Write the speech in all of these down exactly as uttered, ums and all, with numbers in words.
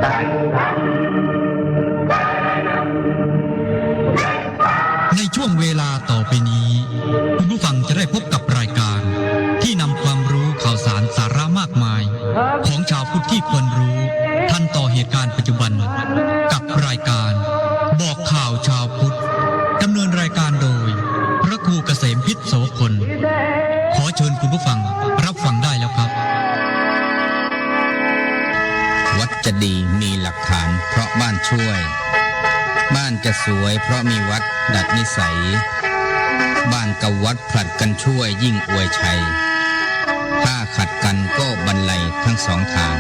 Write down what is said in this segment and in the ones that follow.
ในช่วงเวลาต่อไปนี้ คุณผู้ฟังจะได้พบกับรายการที่นำความรู้ข่าวสารสาระมากมาย ของชาวพุทธที่ควรรู้ ทันต่อเหตุการณ์ปัจจุบัน กับรายการบอกข่าวชาวพุทธ ดำเนินรายการโดย พระครูเกษมพิษโสพล ขอเชิญคุณผู้ฟังรับฟังได้แล้วครับ วัดจะดีมีหลักฐานเพราะบ้านช่วย บ้านจะสวยเพราะมีวัดดัดนิสัย บ้านกับวัดผลัดกันช่วยยิ่งอวยชัย ถ้าขัดกันก็บันไลทั้งสองทาง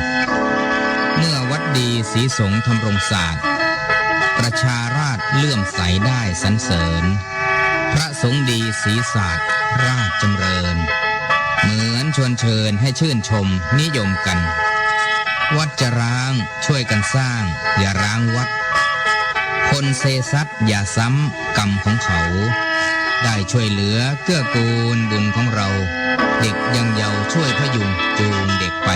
เมื่อวัดดีศรีสงฆ์ธำรงศาสตร์ ประชาราษฎร์เลื่อมใสได้สรรเสริญ พระสงฆ์ดีศรีศาสตร์ราชจำเริญ เหมือนชวนเชิญให้ชื่นชมนิยมกัน วัดจะร้างช่วยกันสร้างอย่าร้างวัด คนเซซัดอย่าซ้ำกรรมของเขา ได้ช่วยเหลือเกื้อกูลบุญของเรา เด็กยังเยาว์ช่วยพยุงจูงเด็กไป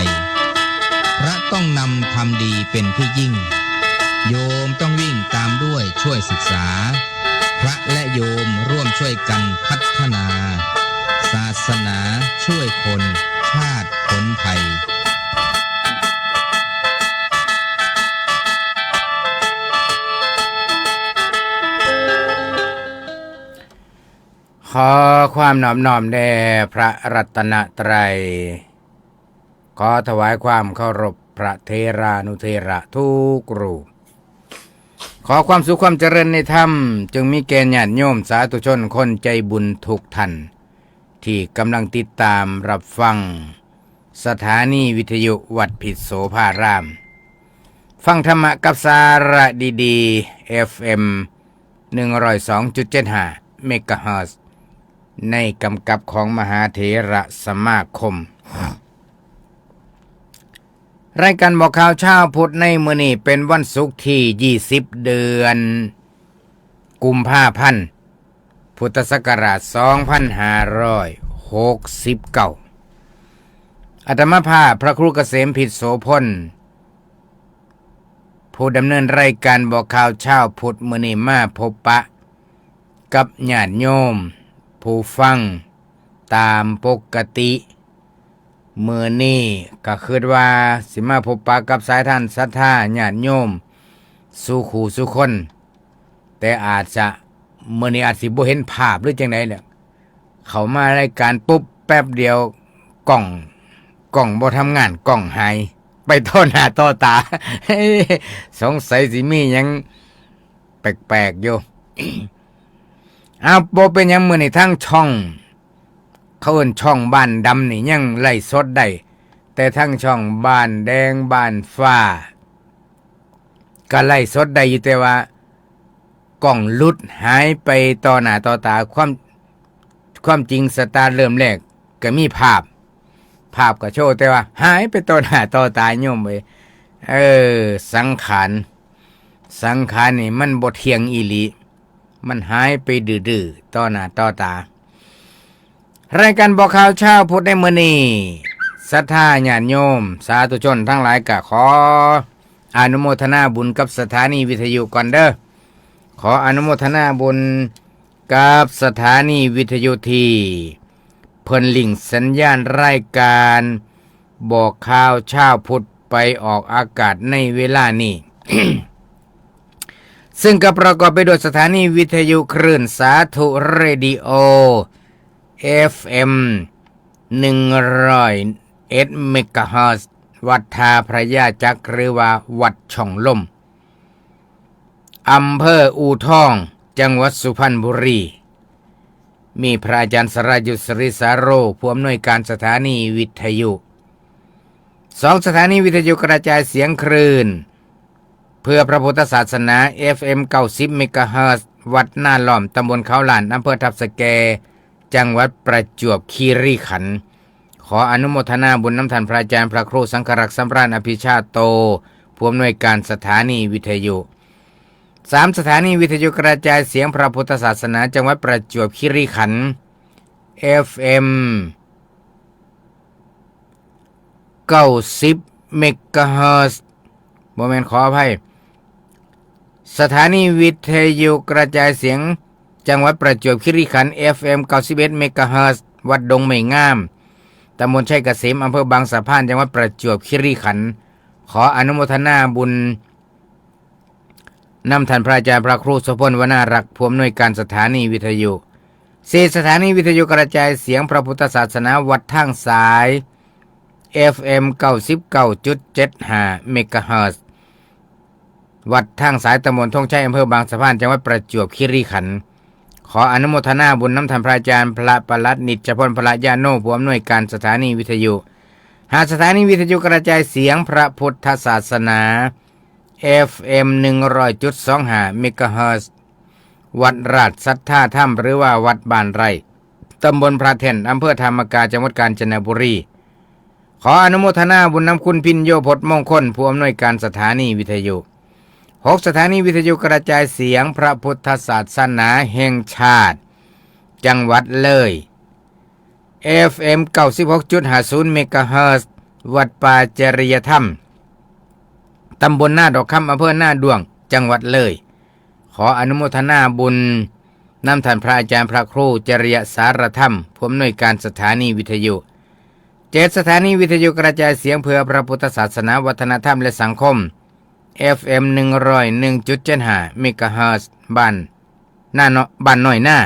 พระต้องนำทำดีเป็นที่ยิ่ง โยมต้องวิ่งตามด้วยช่วยศึกษา พระและโยมร่วมช่วยกันพัฒนา ศาสนาช่วยคนชาติพ้นภัย ขอความนอบน้อมแด่พระรัตนตรัย ขอถวายความเคารพพระเถรานุเถระทุกรูป ขอความสุขความเจริญในธรรม จงมีแก่ญาติโยมสาธุชนคนใจบุญทุกท่าน ที่กำลังติดตามรับฟัง สถานีวิทยุวัดพิษโสภาราม ฟังธรรมะกับสาระดีๆ เอฟเอ็ม หนึ่งร้อยสองจุดเจ็ดห้า เมกะเฮิรตซ์ ในกำกับของมหาเถระสมาคม รายการบอกข่าวเช้าพุทธในมื้อนี้เป็นวันศุกร์ที่ยี่สิบ เดือนกุมภาพันธ์ พุทธศักราช สองพันห้าร้อยหกสิบเก้า อาตมาภาพพระครูเกษมพิษโสพล ผู้ดำเนินรายการบอกข่าวเช้าพุทธมื้อนี้มาพบปะกับญาติโยมผู้ฟังตามปกติ มื้อนี้ก็คิดว่าสิมาพบปะกับสายทานศรัทธาญาติโยมสู่คู่สู่คน แต่อาจจะ มื้อนี้อาจสิบ่เห็นภาพหรือจั่งใดแหละ เข้ามารายการปุ๊บแป๊บเดียวกล้อง กล้องบ่ทำงาน กล้องหาย ไปต่อหน้าต่อตา สงสัยสิมีหยังแปลกๆอยู่ อ้าว บ่เป็นหยัง มื้อนี้ทางช่อง เขาเอิ้นช่องบ้านดำนี่ยังไลฟ์สดได้ แต่ทางช่องบ้านแดงบ้านฟ้า ก็ไลฟ์สดได้อยู่ แต่ว่ากล้องหลุดหายไปต่อหน้าต่อตา ความ ความจริงสตาร์ทเริ่มแรกก็มีภาพ ภาพก็โชว์ แต่ว่าหายไปต่อหน้าต่อตาโยมเอ้ย เออ สังขาร สังขารนี่มันบ่เที่ยงอีหลี มันหายไปดื้อๆ ต่อหน้าต่อตา รายการบอกข่าวเช้าพุทธในมื้อนี้ ศรัทธาญาติโยม สาธุชนทั้งหลายก็ขออนุโมทนาบุญกับสถานีวิทยุก่อนเด้อ ขออนุโมทนาบุญกับสถานีวิทยุที่เพิ่นลิงก์สัญญาณรายการบอกข่าวเช้าพุทธไปออกอากาศในเวลานี้ ซึ่งก็ประกอบไปด้วยสถานีวิทยุคลื่นสาธุเรดิโอ เอฟเอ็ม หนึ่งร้อยเอ็ด เมกะเฮิรตซ์ วัดท่าพระยาจักร หรือว่าวัดช่องลม อำเภออู่ทอง จังหวัดสุพรรณบุรี มีพระอาจารย์สรายุทธ สริสาโร ผู้อำนวยการสถานีวิทยุ สองสถานีวิทยุกระจายเสียงคลื่น เพื่อพระพุทธศาสนา เอฟเอ็ม เก้าสิบ เมกะเฮิรตซ์ วัดนาล้อม ตำบลเขาล้าน อำเภอทับสะแก จังหวัดประจวบคีรีขันธ์ ขออนุโมทนาบุญนำท่านพระอาจารย์พระครูสังฆรักษ์สำราญอภิชาโต ผู้อำนวยการสถานีวิทยุ สามสถานีวิทยุกระจายเสียงพระพุทธศาสนาจังหวัดประจวบคีรีขันธ์ เอฟเอ็ม เก้าสิบ เมกะเฮิรตซ์ บ่แม่น ขออภัย สถานีวิทยุกระจายเสียงจังหวัดประจวบคีรีขันธ์ เอฟเอ็ม เก้าสิบเอ็ด เมกะเฮิรตซ์ วัดดงไม้งาม ตำบลชัยเกษม อำเภอบางสะพาน จังหวัดประจวบคีรีขันธ์ ขออนุโมทนาบุญนำท่านพระอาจารย์พระครูโสพล วนารักษ์ ผู้อำนวยการสถานีวิทยุ สี่ สถานีวิทยุกระจายเสียงพระพุทธศาสนาวัดทางสาย เอฟเอ็ม เก้าสิบเก้าจุดเจ็ดห้า เมกะเฮิรตซ์ วัดทางสาย ตำบลธงชัย อำเภอบางสะพาน จังหวัดประจวบคีรีขันธ์ ขออนุโมทนาบุญนำท่านพระอาจารย์พระปลัดนิจพลพระญาโน ผู้อำนวยการสถานีวิทยุ ห้า สถานีวิทยุกระจายเสียงพระพุทธศาสนา เอฟเอ็ม หนึ่งร้อยจุดสองห้า เมกะเฮิรตซ์ วัดราชสัทธาธรรม หรือว่าวัดบ้านไร่ ตำบลพระแท่น อำเภอธามกา จังหวัดกาญจนบุรี ขออนุโมทนาบุญนำคุณพิญโยพจน์มงคล ผู้อำนวยการสถานีวิทยุ หก สถานีวิทยุกระจายเสียงพระพุทธศาสนาแห่งชาติ จังหวัดเลย เอฟเอ็ม เก้าสิบหกจุดห้าศูนย์ เมกะเฮิรตซ์ วัดป่าจริยธรรม ตำบลนาดอกคำ อำเภอนาด้วง จังหวัดเลย ขออนุโมทนาบุญนำท่านพระอาจารย์พระครูจริยสารธรรม ผู้อำนวยการสถานีวิทยุ เจ็ด สถานีวิทยุกระจายเสียงเพื่อพระพุทธศาสนา วัฒนธรรม และสังคม เอฟเอ็ม หนึ่งร้อยหนึ่งจุดเจ็ดห้า เมกะเฮิรตซ์ บ้านนาเนาะ บ้านน้อยนา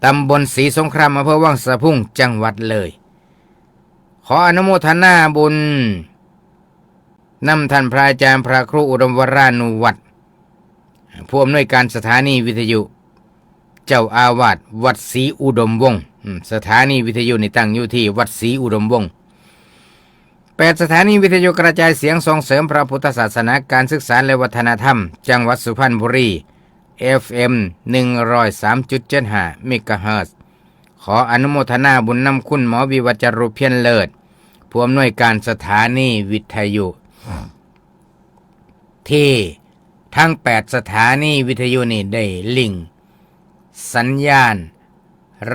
ตำบลศรีสงคราม อำเภอวังสะพุง จังหวัดเลย ขออนุโมทนาบุญนำท่านพระอาจารย์พระครูอุดมวรานุวัฒน์ ผู้อำนวยการสถานีวิทยุ เจ้าอาวาสวัดศรีอุดมวงศ์ อืม สถานีวิทยุนี่ตั้งอยู่ที่วัดศรีอุดมวงศ์ แปด สถานีวิทยุกระจายเสียงส่งเสริมพระพุทธศาสนา การศึกษา และวัฒนธรรม จังหวัดสุพรรณบุรี เอฟเอ็ม หนึ่งร้อยสามจุดเจ็ดห้า เมกะเฮิรตซ์ ขออนุโมทนาบุญนำคุณหมอวิวัฒน์ จารุเพียรเลิศ ผู้อำนวยการสถานีวิทยุ ที่ทั้ง แปด สถานีวิทยุนี่ได้ลิงก์สัญญาณ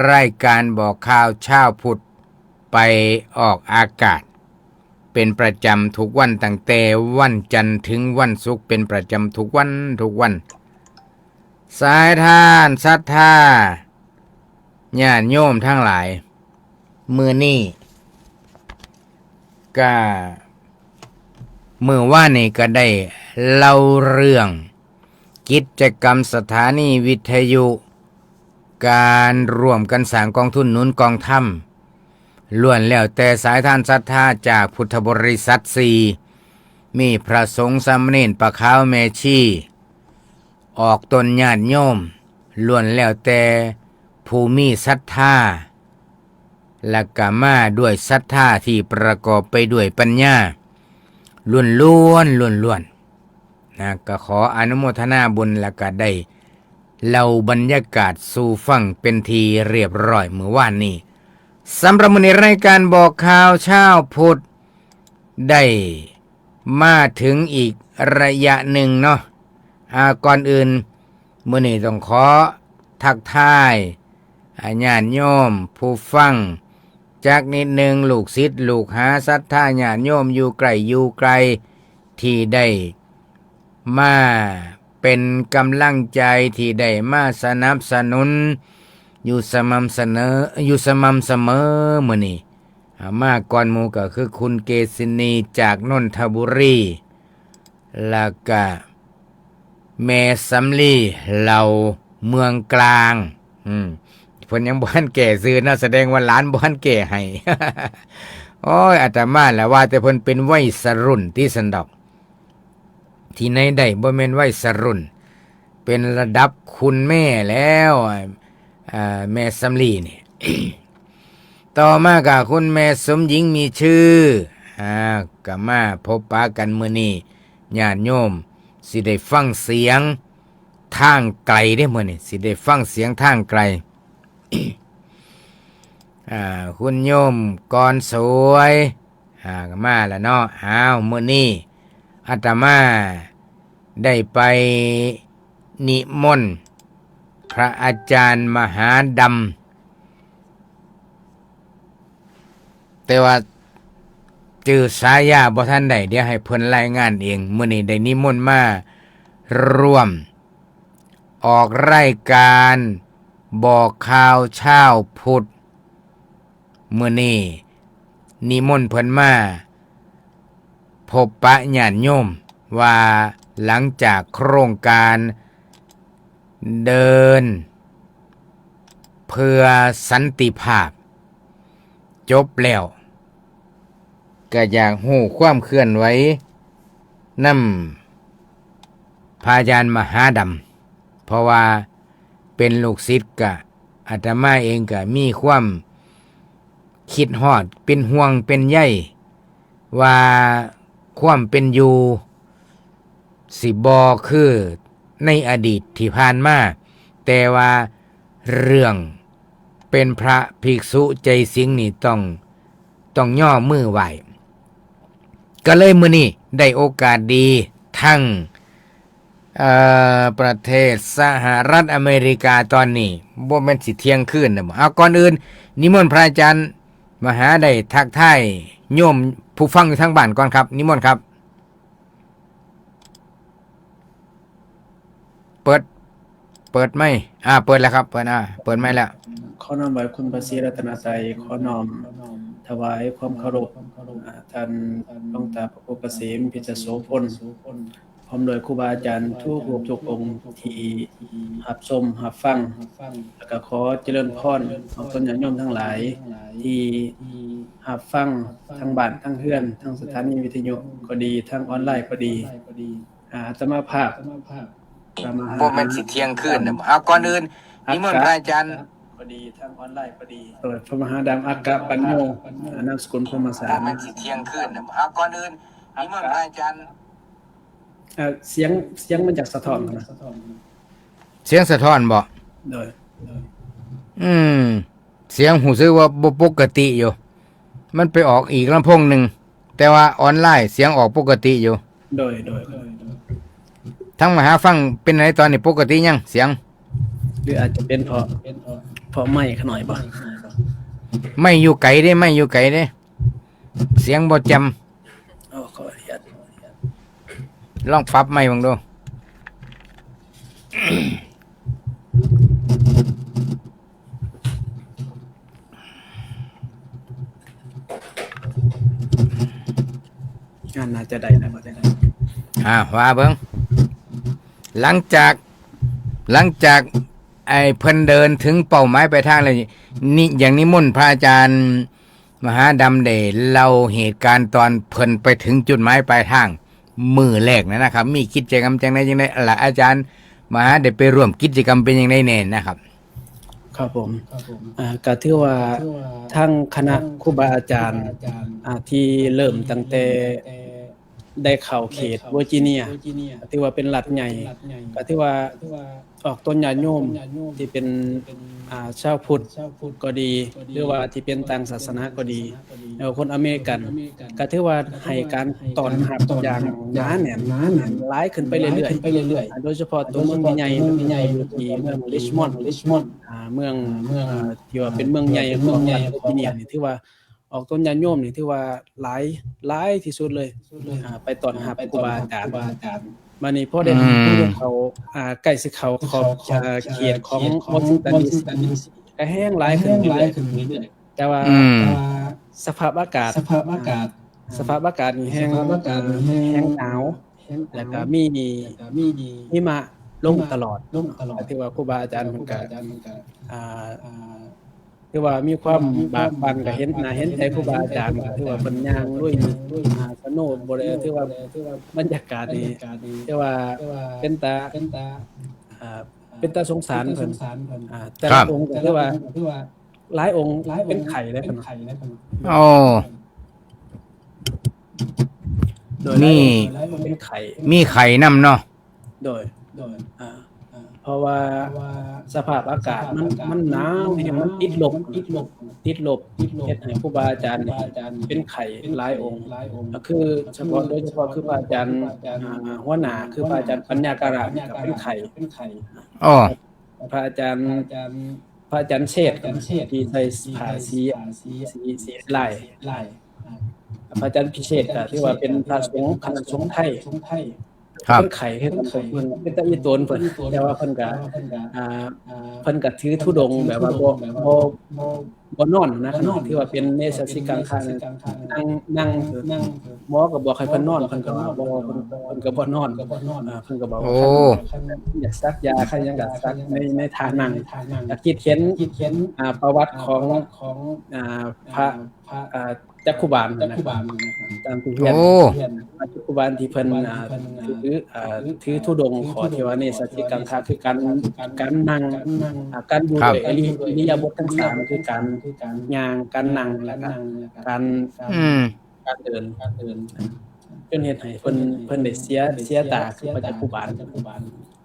รายการบอกข่าวเช้าพุทธไปออกอากาศ เป็นประจำทุกวันตั้งแต่วันจันทร์ถึงวันศุกร์ เป็นประจำทุกวันทุกวัน สายทานศรัทธาญาติโยมทั้งหลาย มื้อนี้ก็ มื้อวานนี้ก็ได้เล่าเรื่องกิจกรรมสถานีวิทยุ การร่วมกันสร้างกองทุนหนุนกองธรรม ล้วนแล้วแต่สายทานศรัทธาจากพุทธบริษัทสี่ มีพระสงฆ์สามเณรป้าขาวแม่ชี ออกตนญาติโยม ล้วนแล้วแต่ผู้มีศรัทธา และก็มาด้วยศรัทธาที่ประกอบไปด้วยปัญญา ล้วนๆ ล้วนๆ นะ ก็ขออนุโมทนาบุญ และก็ได้เล่าบรรยากาศสู่ฟังเป็นที่เรียบร้อยมื้อวานนี้ สำหรับมื้อนี้รายการบอกข่าวเช้าพุทธ ได้มาถึงอีกระยะหนึ่งเนาะ อ่า ก่อนอื่น มื้อนี้ต้องขอทักทาย อ่า ญาติโยมผู้ฟังจักนิดหนึ่ง ลูกศิษย์ลูกหาศรัทธาญาติโยมอยู่ใกล้อยู่ไกล ที่ได้มาเป็นกำลังใจ ที่ได้มาสนับสนุน อยู่สม่ำเสมอ อยู่สม่ำเสมอมื้อนี้ อ่า มาก่อนหมู่ก็คือคุณเกษินีจากนนทบุรี แล้วก็แม่สำลีเหล่าเมืองกลาง อืม เพิ่นยังบ่ทันแก้ชื่อนะ แสดงว่าหลานบ่ทันแก้ให้ โอ้ย อาตมาละว่าแต่เพิ่นเป็นวัยรุ่นติซั้นดอก ที่ไหนได้ บ่แม่นวัยรุ่น เป็นระดับคุณแม่แล้ว อ่า แม่สำลีนี่ ต่อมาก็คุณแม่สมหญิงมีชื่อ อ่า ก็มาพบปะกันมื้อนี้ ญาติโยมสิได้ฟังเสียงทางไกลเด้มื้อนี้ สิได้ฟังเสียงทางไกล อ่า คุณโยมกรสวย อ่า มาแล้วเนาะ อ้าว มื้อนี้อาตมาได้ไปนิมนต์พระอาจารย์มหาดำ แต่ว่า จื่อฉายาบ่ทันได้ เดี๋ยวให้เพิ่นรายงานเอง มื้อนี้ได้นิมนต์มาร่วมออกรายการบอกข่าวชาวพุทธ มื้อนี้นิมนต์เพิ่นมาพบปะญาติโยม ว่าหลังจากโครงการเดินเพื่อสันติภาพจบแล้ว ก็อยากรู้ความเคลื่อนไหวนำพระอาจารย์มหาดำ เพราะว่าเป็นลูกศิษย์กะ อาตมาเองก็มีความคิดฮอด เป็นห่วงเป็นใย ว่าความเป็นอยู่สิบ่คือในอดีตที่ผ่านมา แต่ว่าเรื่องเป็นพระภิกษุใจสิงห์นี่ต้อง ต้องย่อมือไหว้ ก็เลยมื้อนี้ได้โอกาสดี ทั้ง เอ่อ ประเทศสหรัฐอเมริกาตอนนี้ บ่แม่นสิเที่ยงคืนนะบ่ เอา ก่อนอื่น นิมนต์พระอาจารย์มหาได้ทักทายโยมผู้ฟังอยู่ทางบ้านก่อนครับ นิมนต์ครับ เปิด เปิดไมค์ อ่า เปิดแล้วครับ เปิด อ่า เปิดไมค์แล้ว ขอน้อมไหว้คุณพระศรีรัตนตรัย ขอน้อมถวายความเคารพ อ่า ท่านหลวงตาพระครูเกษม พิจโสพล พร้อมด้วยครูบาอาจารย์ทุกรูปทุกองค์ที่รับชมรับฟัง แล้วก็ขอเจริญพรของตนญาติโยมทั้งหลาย ที่รับฟังทางบ้านทางเฮือน ทางสถานีวิทยุก็ดี ทางออนไลน์ก็ดี อ่า อาตมาภาพ พระมหา บ่แม่นสิเที่ยงคืนนะบ่ เอา ก่อนอื่น นิมนต์พระอาจารย์ ก็ดี ทางออนไลน์ก็ดี เออ พระมหาดำ อัคคปัญโญ อ่า นามสกุลพรหมสาร บ่แม่นสิเที่ยงคืนนะบ่ เอา ก่อนอื่น นิมนต์พระอาจารย์ เอ่อ เสียง เสียงมันจากสะท้อนนะ เสียงสะท้อนบ่ โดย อืม เสียงรู้สึกว่าบ่ปกติอยู่ มันไปออกอีกลำโพงหนึ่ง แต่ว่าออนไลน์เสียงออกปกติอยู่ โดย โดย โดย โดย ทั้งมหาฟังเป็นไงตอนนี้ ปกติยังเสียง หรืออาจจะเป็นเพราะ เพราะไมค์ขะน้อยบ่ ไมค์อยู่ไกลเด้ ไมค์อยู่ไกลเด้ เสียงบ่แจ่ม โอ้ ขออนุญาต ลองปรับไมค์เบิ่งดู งานน่าจะได้นะ น่าจะได้ อ่า ว่าเบิ่ง หลังจาก หลังจากไอ้เพิ่นเดินถึงเป้าหมายปลายทางแล้วนี่ นี่ อย่างนิมนต์พระอาจารย์มหาดำได้เล่าเหตุการณ์ตอนเพิ่นไปถึงจุดหมายปลายทางมื้อแรกนั่นนะครับ มีกิจกรรมจังใดจังใดล่ะ อาจารย์มหาได้ไปร่วมกิจกรรมเป็นจังใดแน่นะครับ ครับผม อ่า ก็ถือว่าทางคณะครูบาอาจารย์ อ่า ที่เริ่มตั้งแต่ได้เข้าเขตเวอร์จิเนีย ถือว่าเป็นรัฐใหญ่ ก็ถือว่าออกตนญาติโยมที่เป็น อ่า ชาวพุทธก็ดี หรือว่าที่เป็นต่างศาสนาก็ดี แล้วคนอเมริกัน ก็ถือว่าให้การต้อนรับอย่างหนาแน่น หนาแน่น หลายขึ้นไปเรื่อยๆ อ่า โดยเฉพาะตัวเมืองใหญ่ๆ อยู่ที่เมืองริชมอนด์ อ่า เมือง เอ่อ ที่ว่าเป็นเมืองใหญ่ของรัฐเวอร์จิเนียนี่ ถือว่าออกตนญาติโยมนี่ ถือว่าหลาย หลายที่สุดเลย อ่า ไปต้อนรับครูบาอาจารย์ บัดนี้พอได้ อืม เข้า อ่า ใกล้สิเข้าขอบ อ่า เขตของวอชิงตันดีซี ก็แฮงหลายขึ้นเรื่อยๆ แต่ว่า อืม สภาพอากาศ สภาพอากาศ สภาพอากาศนี่แฮง สภาพอากาศนี่แฮง แฮงหนาว แล้วก็มี หิมะลงตลอด ลงตลอด ก็ถือว่าครูบาอาจารย์เพิ่นก็ อ่า ถือว่ามีความบากบั่น ก็เห็นหน้าเห็นใจครูบาอาจารย์ ก็ถือว่าเพิ่นย่างลุย อ่า สโนว์บ่ได้ ถือว่าบรรยากาศนี่ ถือว่าเป็นตา อ่า เป็นตาสงสารเพิ่น อ่า แต่ละองค์ก็ถือว่า หลายองค์เป็นไข้เลยเพิ่น โอ้ โดย มี หลายองค์เป็นไข้ มีไข้นำเนาะ โดย อ่า เพราะว่าสภาพอากาศมัน มันหนาวแฮง มันติดลบ ติดลบ เฮ็ดให้ครูบาอาจารย์นี่เป็นไข้หลายองค์ ก็คือเฉพาะ โดยเฉพาะคือพระอาจารย์ อ่า หัวหน้า คือพระอาจารย์ปัญญาการาม ก็เป็นไข้ อ๋อ พระอาจารย์ พระอาจารย์เชษฐ์ ที่ใส่ผ้าสี สี สีลาย พระอาจารย์พิเชษก็ถือว่าเป็นพระสงฆ์คณะสงฆ์ไทย ครับ เพิ่นไข้คือกันเพิ่นเป็นตาอีตนเพิ่นแต่ว่าเพิ่นก็อ่าเพิ่นก็ถือธุดงค์แบบว่าบ่บ่บ่นอนนะขนาดที่ว่าเป็นเนสสิกังคานั่งนั่งหมอก็บอกให้เพิ่นนอนเพิ่นก็ว่าบ่เพิ่นเพิ่นก็บ่นอนอ่าเพิ่นก็บอกว่า โอ้ คันอยากสักยาคันยังอยากสักในในท่านั่งก็คิดเห็นอ่าประวัติของอ่าพระอ่าจักขุบาลนะครับตามที่เรียน โอ้ พระจักขุบาลที่เพิ่นอ่าถืออ่าถือธุดงค์ขอเทวาเนสสิกังคาคือการการนั่งอ่าการอยู่ ครับ โดยอิริอิริยาบถทั้งสามคือการย่างการนั่งแล้วก็การ อืม การเดินการเดินจนเฮ็ดให้เพิ่นเพิ่นได้เสียเสียตาคือพระจักขุบาล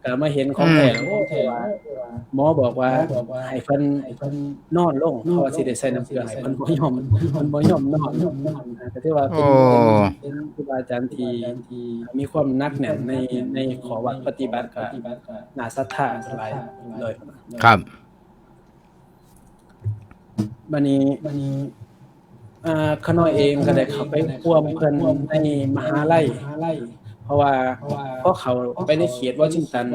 ก็มาเห็นของแท้แล้วโอ้แต่ว่าหมอบอกว่าให้เพิ่นนอนลงเพราะว่าสิได้ใส่น้ำเกลือให้เพิ่นบ่ยอมเพิ่นบ่ยอมนอนก็ถือว่าเป็น โอ้ เป็นครูบาอาจารย์ที่มีความหนักแน่นในในข้อวัดปฏิบัติก็น่าศรัทธาหลายเลย ครับ บัดนี้บัดนี้อ่าข้าน้อยเองก็ได้เข้าไปร่วมเพิ่นในมหาลัย เพราะว่าพอเข้าไปในเขตวอชิงตัน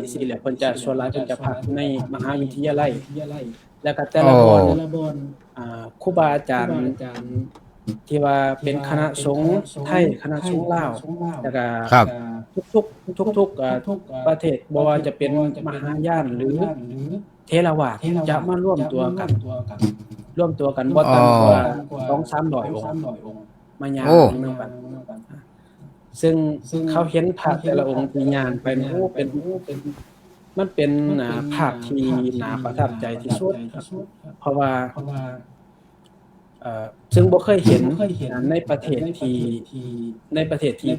ดีซีแล้วเพิ่นจะส่วนหลายเพิ่นจะพักในมหาวิทยาลัย แล้วก็แต่ละบอน อ๋อ แต่ละบอนอ่าครูบาอาจารย์ที่ว่าเป็นคณะสงฆ์ไทยคณะสงฆ์ลาวแล้วก็ ครับ ทุกๆทุกๆอ่าประเทศบ่ว่าจะเป็นมหายานหรือ เถรวาทจะมารวมตัวกันรวมตัวกันบ่ต่ำกว่า อ๋อ สองสามร้อยองค์มายาง โอ้ นำกันซึ่งเขาเห็นพระแต่ละองค์ที่ยางไปนี่โอ้เป็นมันเป็นอ่าภาพที่น่าประทับใจที่สุดครับเพราะว่าเอ่อซึ่งบ่เคยเห็นอ่าในประเทศที่ในประเทศที่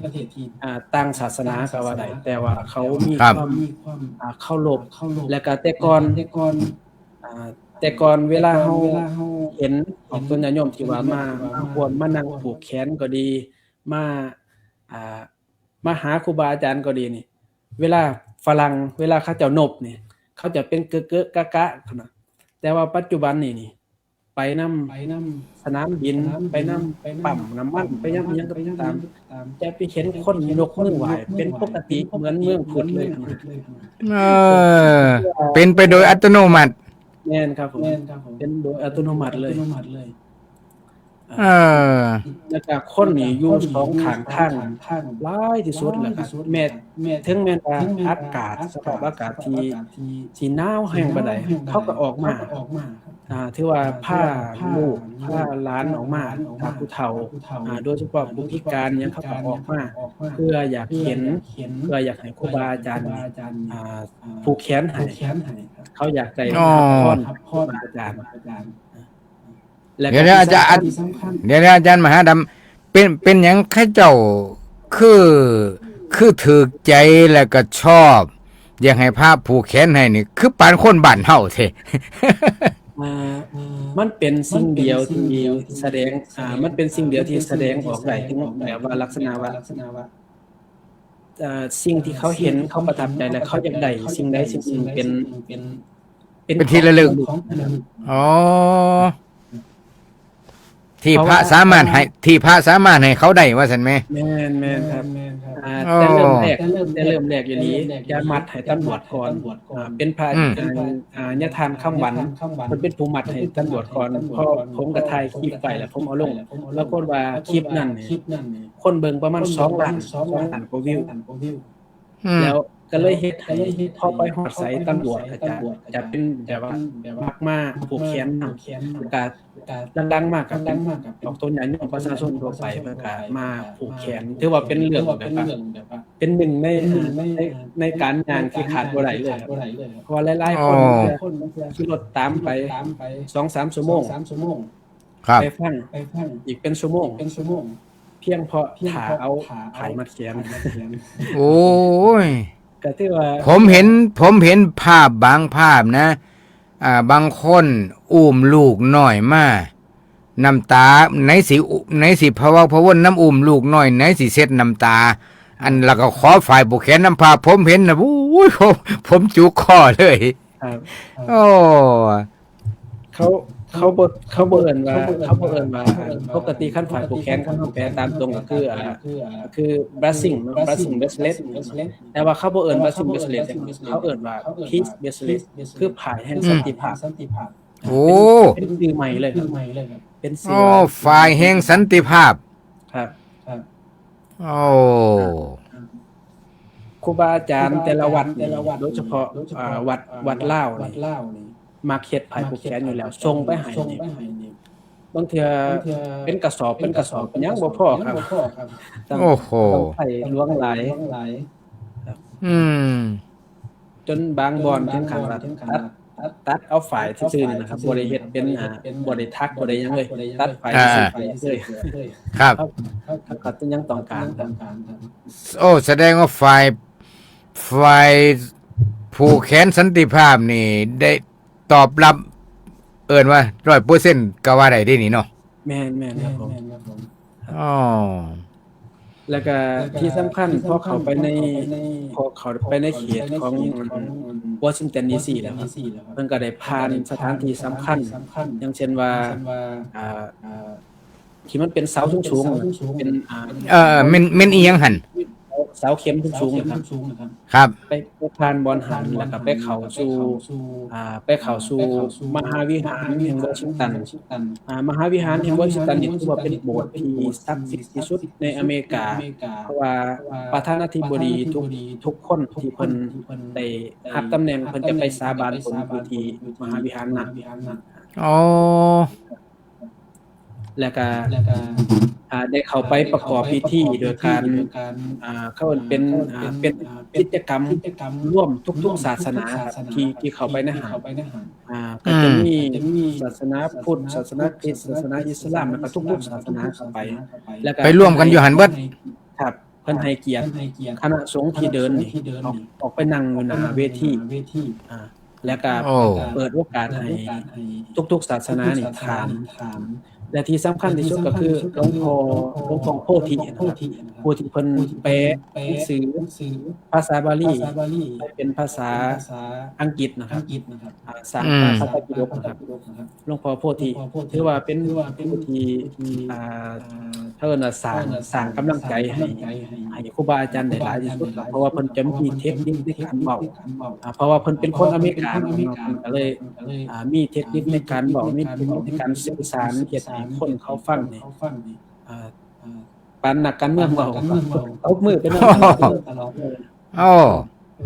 อ่าต่างศาสนาก็ว่าได้แต่ว่าเขามี ครับ ความอ่าเคารพและก็แต่ก่อนอ่าแต่ก่อนเวลาเฮาเห็นของตนญาติโยมที่ว่ามามาร่วมมานั่งผูกแขนก็ดี มาอ่ามาหาครูบาอาจารย์ก็ดีนี่ เวลาฝรั่งเวลาเขาเจ้านบนี่เขาจะเป็นเกอะเกอะกะกะนะแต่ว่าปัจจุบันนี่นี่ ไปนำสนามบินไปนำปั๊มน้ำมันไปนำอิหยังก็ตามจะไปเห็นคนยกมือไหว้เป็นปกติเหมือนเมืองพุทธเลยนะ เออ เป็นไปโดยอัตโนมัติ แม่นครับผมเป็นโดยอัตโนมัติเลย เออ แล้วก็คนนี่อยู่สองข้างทางหลายที่สุดแล้วก็แม้ถึงแม้ว่าอากาศสภาพอากาศที่ที่หนาวแฮงปานใดเขาก็ออกมาอ่าถือว่าพาลูกพาหลานออกมาพาผู้เฒ่าอ่าโดยเฉพาะผู้พิการหยังเขาก็ออกมา เพื่ออยากเห็นเพื่ออยากให้ครูบาอาจารย์นี่อ่าผูกแขนให้เขาอยากได้ อ๋อ รับพรครูบาอาจารย์ และ เดี๋ยวนะอาจารย์ ที่สำคัญ เดี๋ยวนะอาจารย์มหาดำ เป็นเป็นหยังเขาเจ้าคือคือถือใจแล้วก็ชอบ อยากให้พระผูกแขนให้นี่ คือปานคนบ้านเฮาแท้ อ่ามันเป็นสิ่งเดียวที่แสดงอ่ามันเป็นสิ่งเดียวที่แสดงออกได้ถึงแบบว่าลักษณะว่าอ่าสิ่งที่เขาเห็นเขาประทับใจและเขาอยากได้สิ่งใดสิ่งหนึ่งเป็นเป็น เป็นที่ระลึก ของที่ระลึก อ๋อ ที่พระสามารถให้ที่พระสามารถให้เขาได้ว่าซั่นแหม แม่นแม่นครับอ่า อ๋อ แต่เริ่มแรกแต่เริ่มแรกอยู่นี้จะมัดให้ตำรวจก่อนอ่าเป็นพระ อืม อ่าอ่าญาทานคำหวันมันเป็นผู้มัดให้ตำรวจก่อนเพราะผมก็ถ่ายคลิปไปแล้วผมเอาลงแล้วก็ว่าคลิปนั้นนี่คนเบิ่งประมาณสองล้านสองล้านกว่าวิว อืม แล้วก็เลยเฮ็ดให้พอไปฮอดไสตำรวจก็จะจะเป็นแบบว่ามักมาผูกแขนนำก็ดังๆมากก็เป็นออกตนญาติโยมประชาชนทั่วไปเพิ่นก็มาผูกแขนถือว่าเป็นเรื่องแบบว่าเป็นหนึ่งในในในการย่างที่ขาดบ่ได้เลยครับเพราะว่าหลายๆคน อ๋อ ขี่รถตามไปสองสามชั่วโมง ครับ ไปฟังอีกเป็นชั่วโมงเพียงเพราะถ่าเอาผ้ามัดแขน โอ้ย ก็ถือว่า ผมเห็นผมเห็นภาพบางภาพนะ อ่า บางคนอุ้มลูกน้อยมา น้ำตาไหนสิไหนสิพะเวาพะวนน้ำอุ้มลูกน้อยไหนสิเช็ดน้ำตา อันแล้วก็ขอฝ่ายผูกแขนนำพาผมเห็นนะโอ้ยผมผมจุกคอเลย ครับ โอ้ เขา เขาบ่เขาบ่เอิ้นว่าเขาบ่เอิ้นว่าปกติคันฝ่ายผูกแขนคันเฮาแปลตามตรงก็คืออ่าก็คือ blessing เนาะ blessing bracelet แต่ว่าเขาบ่เอิ้น blessing bracelet เขาเอิ้นว่า peace bracelet คือผ้าแห่งสันติภาพ โอ้ เป็นชื่อใหม่เลยครับเป็นชื่อ โอ้ฝ่ายแห่งสันติภาพ ครับ โอ้ ครูบาอาจารย์แต่ละวัดนี่โดยเฉพาะอ่าวัดวัดลาวนี่มักเฮ็ดผ้าผูกแขนอยู่แล้วส่งไปให้นี่บางเทื่อเป็นกระสอบเป็นกระสอบยังบ่พอครับต้อง โอ้โห ต้องใส่หลวงหลาย อืม จนบางบ่อนถึงขั้นว่าตัดตัดเอาฝ่ายซื่อๆนี่นะครับบ่ได้เฮ็ดเป็นอ่าบ่ได้ทักบ่ได้หยังเลยตัดฝ่ายซื่อๆเลย ครับ ครับก็ยังต้องการครับ โอ้แสดงว่าฝ่ายฝ่ายผูกแขนสันติภาพนี่ ได้ตอบรับ เอิ้นว่าร้อยเปอร์เซ็นต์ก็ว่าได้เด้นี่เนาะ แม่นแม่นครับผม อ๋อ แล้วก็ที่สำคัญพอเข้าไปในพอเข้าไปในเขตของวอชิงตันดีซีแล้วครับเพิ่นก็ได้ผ่านสถานที่สำคัญ อย่างเช่นว่าอ่าที่มันเป็นเสาสูงๆเป็นอ่า เออแม่นแม่นอีหยังหั่น เสาเข็มสูงๆนะครับ ครับ ไปไปผ่านบ่อนหันแล้วก็ไปเข้าสู่อ่าไปเข้าสู่มหาวิหารแห่งวอชิงตันอ่ามหาวิหารแห่งวอชิงตันนี่ถือว่าเป็นโบสถ์ที่ศักดิ์สิทธิ์ที่สุดในอเมริกา เพราะว่าประธานาธิบดีทุกทุกคนที่เพิ่นได้รับตำแหน่งเพิ่นจะไปสาบานตนอยู่ที่มหาวิหารนั้น อ๋อ แล้วก็อ่าได้เข้าไปประกอบพิธีโดยการอ่าเขาเอิ้นเป็นอ่าเป็นกิจกรรมร่วมทุกๆศาสนาครับที่ที่เข้าไปในหันอ่าก็จะมีศาสนาพุทธศาสนาคริสต์ศาสนาอิสลามแล้วก็ทุกๆศาสนาเข้าไป แล้วก็ ไปร่วมกันอยู่หันเบิด ครับเพิ่นให้เกียรติคณะสงฆ์ที่เดินนี่ออกออกไปนั่งอยู่หน้าเวทีอ่าแล้วก็ โอ้ เปิดโอกาสให้ทุกๆศาสนานี่ถามและที่สำคัญที่สุดก็คือหลวงพ่อหลวงพ่อโพธินะครับผู้ที่เพิ่นแปลหนังสือภาษาบาลีให้เป็นภาษาอังกฤษนะครับอ่าสร้าง อืม พระไตรปิฎกนะครับหลวงพ่อโพธิถือว่าเป็นผู้ที่อ่าเท่านั้นสร้างสร้างกำลังใจให้ให้ครูบาอาจารย์ได้หลายที่สุดครับเพราะว่าเพิ่นจะมีเทคนิคในการเว้าอ่าเพราะว่าเพิ่นเป็นคนอเมริกันเนาะเพิ่นก็เลยอ่ามีเทคนิคในการเว้ามีเทคนิคในการสื่อสารเฮ็ดให้คนเขาฟังนี่อ่าปานนักการเมืองเว้าครับตบมือเป็นตลอดเลย โอ้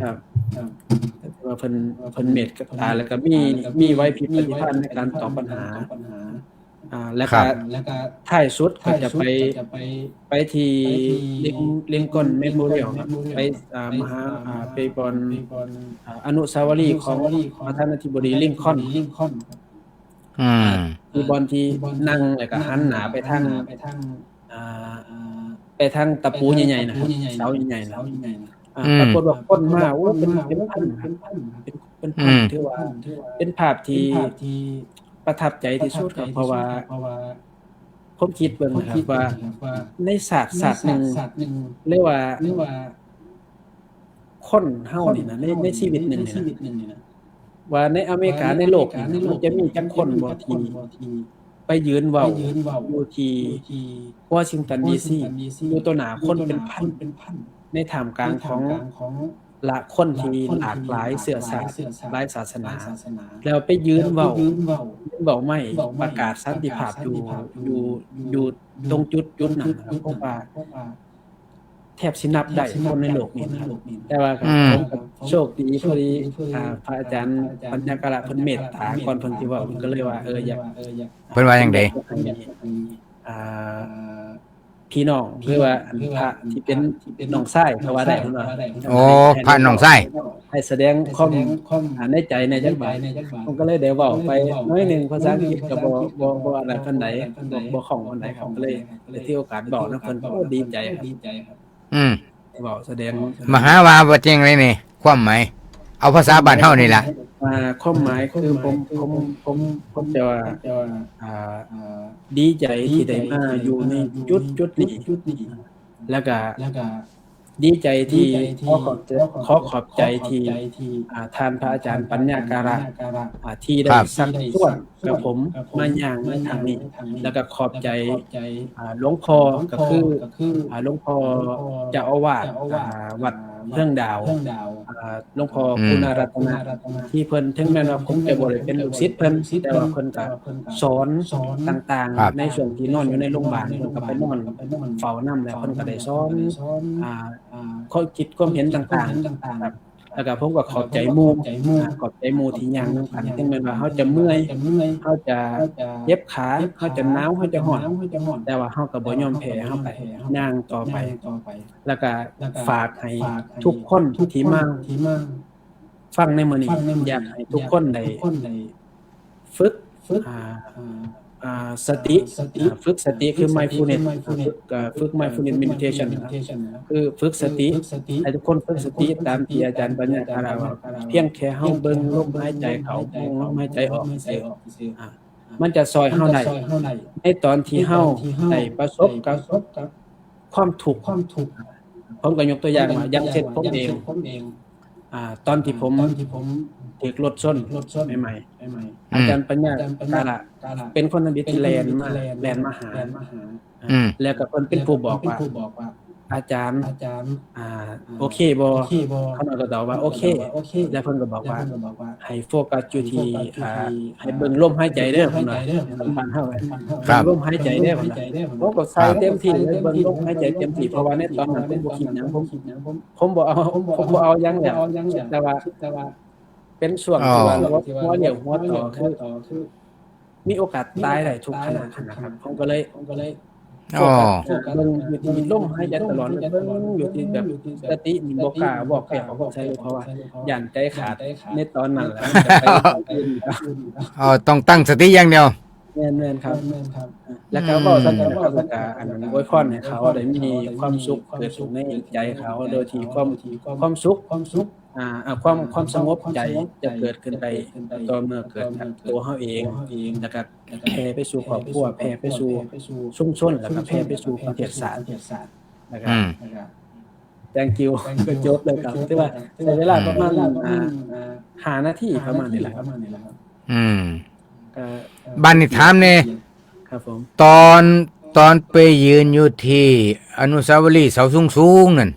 ครับครับแต่ว่าเพิ่นเพิ่นเมตตาแล้วก็มีมีไหวพริบปฏิภาณในการตอบปัญหาอ่าแล้ว ครั ก็ บ ท้ายสุดก็จะไปไปที่ลิงลิงคอล์นเมโมเรียลครับไปอ่ามหาอ่าไปบอนอ่าอนุสาวรีย์ของประธานาธิบดีลิงคอล์น อืม ที่บอนที่นั่งแล้วก็หันหน้าไปทางอ่าไปทางตะปูใหญ่ๆนะครับเสาใหญ่ๆนะอ่า อืม ปรากฏว่าคนมาโอ้เป็นเป็นพันเป็นเป็นพัน อืม ถือว่าเป็นภาพที่ประทับใจที่สุดครับเพราะว่าผมคิดเบิ่งนะครับว่าในศาสตร์ศาสตร์หนึ่งหรือว่า คนเฮานี่นะในในชีวิตหนึ่งนี่นะว่าในอเมริกาในโลกนี่นะมันจะมีจักคนบ่ที่ไปยืนเว้าอยู่ที่วอชิงตันดีซีอยู่ต่อหน้าคนเป็นพันในท่ามกลางของละคนที่หลากหลายเชื้อชาติหลายศาสนา แล้วไปยืนเว้ายืนเว้าไม่ประกาศสันติภาพอยู่อยู่อยู่ตรงจุดจุดนั้นนะครับเพราะว่า แทบสินับได้คนในโลกนี้นะครับแต่ว่าก็ อืม ผมก็โชคดีพอดีอ่าพระอาจารย์ปัญญากระเพิ่นเมตตาก่อนเพิ่นสิเว้าเพิ่นก็เลยว่าเอออยาก เพิ่นว่าจั่งใด อ่าพี่น้องหรือว่าอันพระที่เป็นน้องชายก็ว่าได้เพิ่นว่า โอ้พระน้องชาย ให้แสดงความอ่าในใจในจังหวะผมก็เลยได้เว้าไปน้อยหนึ่งภาษาอังกฤษก็บ่บ่บ่อะไรปานใดบ่บ่คล่องปานใดผมก็เลยได้ถือโอกาสเว้านำเพิ่นโอ้ดีใจครับ อืม เว้าแสดง มหาว่าว่าจั่งใดนี่ความหมายเอาภาษาบ้านเฮานี่ล่ะ อ่าความหมายคือผมผมผมผมจะว่าอ่าดีใจที่ได้มาอยู่ในจุดจุดนี้แล้วก็ ดีใจที่ ขอขอบใจ ขอขอบใจที่ อ่า ท่านพระอาจารย์ปัญญาการะ อ่า ที่ได้ ครับ ชักชวนกับผมมาย่างในทางนี้ แล้วก็ขอบใจ อ่า หลวงพ่อก็คือ อ่า หลวงพ่อเจ้าอาวาส อ่า วัดเฮืองดาว อ่า หลวงพ่อ อืม คุณรัตนะ ที่เพิ่น ถึงแม้ว่าผมจะบ่ได้เป็นลูกศิษย์เพิ่น แต่ว่าเพิ่นก็สอนต่างๆ ครับ ในช่วงที่นอนอยู่ในโรงพยาบาล เพิ่นก็ไปนอนเฝ้านำ แล้วเพิ่นก็ได้สอน อ่า ข้อคิดความเห็นต่างๆ ครับ แล้วก็ผมก็ขอบใจหมู่ อ่า ขอบใจหมู่ที่ย่างนำกัน ถึงแม้ว่าเฮาจะเมื่อย เฮาจะเจ็บขา เฮาจะหนาว เฮาจะร้อน แต่ว่าเฮาก็บ่ยอมแพ้ เฮาก็ย่างต่อไป แล้วก็ฝากให้ทุกคนที่มาฟังในมื้อนี้ อยากให้ทุกคนได้ฝึก อ่า อ่า สติ อ่า ฝึกสติคือ mindfulness อ่า ฝึก อ่า ฝึก mindfulness meditation นะครับ คือฝึกสติ ให้ทุกคนฝึกสติตามที่อาจารย์ปัญญาการะว่า เพียงแค่เฮาเบิ่งลมหายใจเข้า เบิ่งลมหายใจออกซื่อๆ อ่า มันจะซอยเฮาได้ ในตอนที่เฮาได้ประสบกับความทุกข์ ผมก็ยกตัวอย่างว่า อย่างเช่นผมเอง อ่า ตอนที่ผมถูกรถชนใหม่ๆ อืม อาจารย์ปัญญาการะเป็นคนทำอิฐที่แล่นมา แล่นมาหา อืม แล้วก็เพิ่นเป็นผู้บอกว่า อาจารย์ อ่า โอเคบ่ ข้าน้อยก็ตอบว่า โอเค แล้วเพิ่นก็บอกว่า ให้โฟกัสอยู่ที่ อ่า ให้เบิ่งลมหายใจเด้อ เพิ่นว่า บ้านเฮา ครับ ลมหายใจเด้อ เพิ่นว่า ผมก็ใส่เต็มที่เลย เบิ่งลมหายใจเต็มที่ เพราะว่าในตอนนั้นผมบ่คิดหยัง ผม ผมบ่เอา ผมบ่เอาหยังแล้ว แต่ว่า เป็นช่วงที่ว่า อ๋อ หัวเรี่ยวหัวต่อ คือ มีโอกาสตายได้ทุกขณะนะครับ ผมก็เลย ผมก็เลย อ๋อ โฟกัสเบิ่งอยู่ที่ลมหายใจตลอดเลย เบิ่งอยู่ที่แบบสตินี่บ่กล้าวอกแวกออกไปใส่เลย เพราะว่าย้านใจขาดในตอนนั้นแหละ มันจะไปทางอื่น อ๋อ ต้องตั้งสติอย่างเดียว แม่นๆครับ แล้วก็เว้าซั่นนะครับ แล้วก็อันนั้นอวยพรให้เขาได้มีความสุขเกิดขึ้นในใจเขา โดยที่ความ ความสุข อ่า อ่า ความ ความสงบใจจะเกิดขึ้นได้ต่อเมื่อเกิดจากตัวเฮาเอง แล้วก็แผ่ไปสู่ครอบครัว แผ่ไปสู่ชุมชน แล้วก็แผ่ไปสู่ประเทศชาตินะครับ อืม thank you ก็จบเลยครับ ถือว่าใช้เวลาประมาณ อ่า ห้านาทีประมาณนี้แหละครับ อืม ก็ บัดนี้ถามแน่ ครับผม ตอน ตอนไปยืนอยู่ที่อนุสาวรีย์เสาสูงๆนั่น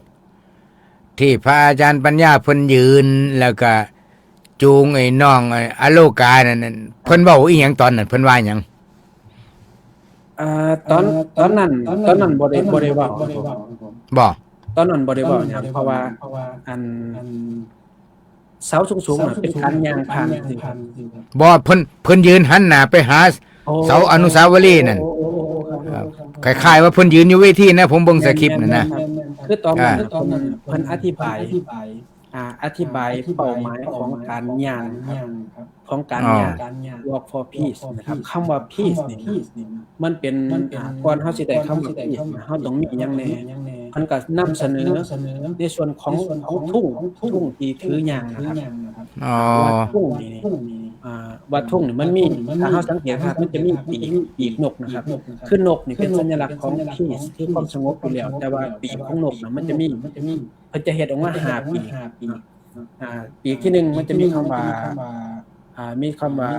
ที่พระอาจารย์ปัญญาเพิ่นยืน แล้วก็จูงไอ้น้องไอ้อโลกานั่นน่ะ เพิ่นเว้าอีหยังตอนนั้น เพิ่นว่าหยัง อ่า ตอน ตอนนั้น ตอนนั้นบ่ได้ บ่ได้เว้าครับผม บ่ ตอนนั้นบ่ได้เว้าหยัง เพราะว่า อัน เสาสูงๆน่ะเป็นการย่างผ่านซื่อๆครับ บ่ เพิ่น เพิ่นยืนหันหน้าไปหา โอ้ เสาอนุสาวรีย์นั่น โอ้ โอ้ โอ้ ครับ ครับ คล้ายๆว่าเพิ่นยืนอยู่เวทีนะ ผมเบิ่งสคริปต์นั่นนะ แม่นๆครับ คือตอนนั้น อ่า เพิ่น เพิ่นอธิบาย อ่า อธิบายเป้าหมายของการย่างครับ ของการย่าง อ่า Walk for Peace นะครับ คำว่า peace นี่นะ มันเป็น อ่า ก่อนเฮาสิได้คำว่า peace นะ เฮาต้องมีหยังแน่ เพิ่นก็นำเสนอในส่วนของ ของธง ธงที่ถือย่างนะครับ อ๋อ ว่าธงนี่ อ่า ว่าธงนี่มันมี ถ้าเฮาสังเกตครับ มันจะมีปีก ปีกนกนะครับ คือนกนี่เป็นสัญลักษณ์ของ peace คือความสงบอยู่แล้ว แต่ว่าปีกของนกน่ะมันจะมี เพิ่นจะเฮ็ดออกมาห้าปีก อ่า ปีกที่หนึ่งมันจะมีคำว่า อ่า มีคำว่า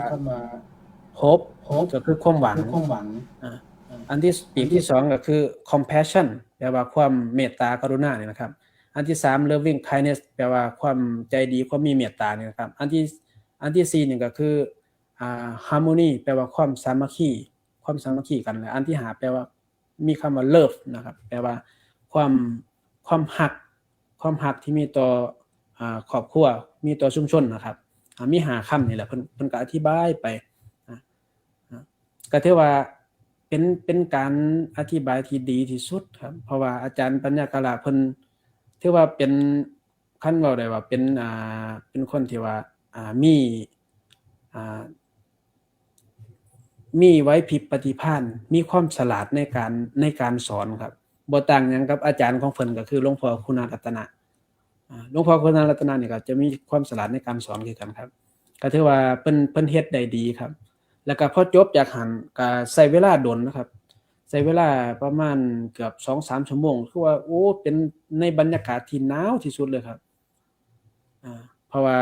hope ก็คือความหวัง อ่า อันที่ ปีกที่สองก็คือ compassion แปลว่าความเมตตากรุณาเนี่ยนะครับ อันที่สาม loving kindness แปลว่าความใจดี ความมีเมตตาเนี่ยนะครับ อันที่ อันที่สี่นี่ก็คือ อ่า harmony แปลว่าความสามัคคี ความสามัคคีกัน และอันที่ห้าแปลว่า มีคำว่า love นะครับ แปลว่าความ ความฮัก ความฮักที่มีต่อ อ่า ครอบครัว มีต่อชุมชนนะครับ อ่า มีห้าคำนี่แหละ เพิ่น เพิ่นก็อธิบายไป อ่า อ่า ก็ถือว่าเป็น เป็นการอธิบายที่ดีที่สุดครับ เพราะว่าอาจารย์ปัญญาการะเพิ่น ถือว่าเป็น คันเว้าได้ว่าเป็น อ่า เป็นคนที่ว่า อ่า มี อ่า มีไหวพริบปฏิภาณ มีความฉลาดในการ ในการสอนครับ บ่ต่างหยังกับอาจารย์ของเพิ่นก็คือหลวงพ่อคุณรัตนะ อ่า หลวงพ่อคุณรัตนะนี่ก็จะมีความฉลาดในการสอนคือกันครับ ก็ถือว่าเพิ่น เพิ่นเฮ็ดได้ดีครับ แล้วก็พอจบจากหั้นก็ใช้เวลาโดนนะครับ ใ ช้เวลาประมาณเกือบสองสามชั่วโมง คือว่า โอ้ เป็นในบรรยากาศที่หนาวที่สุดเลยครับ อ่า เพราะว่า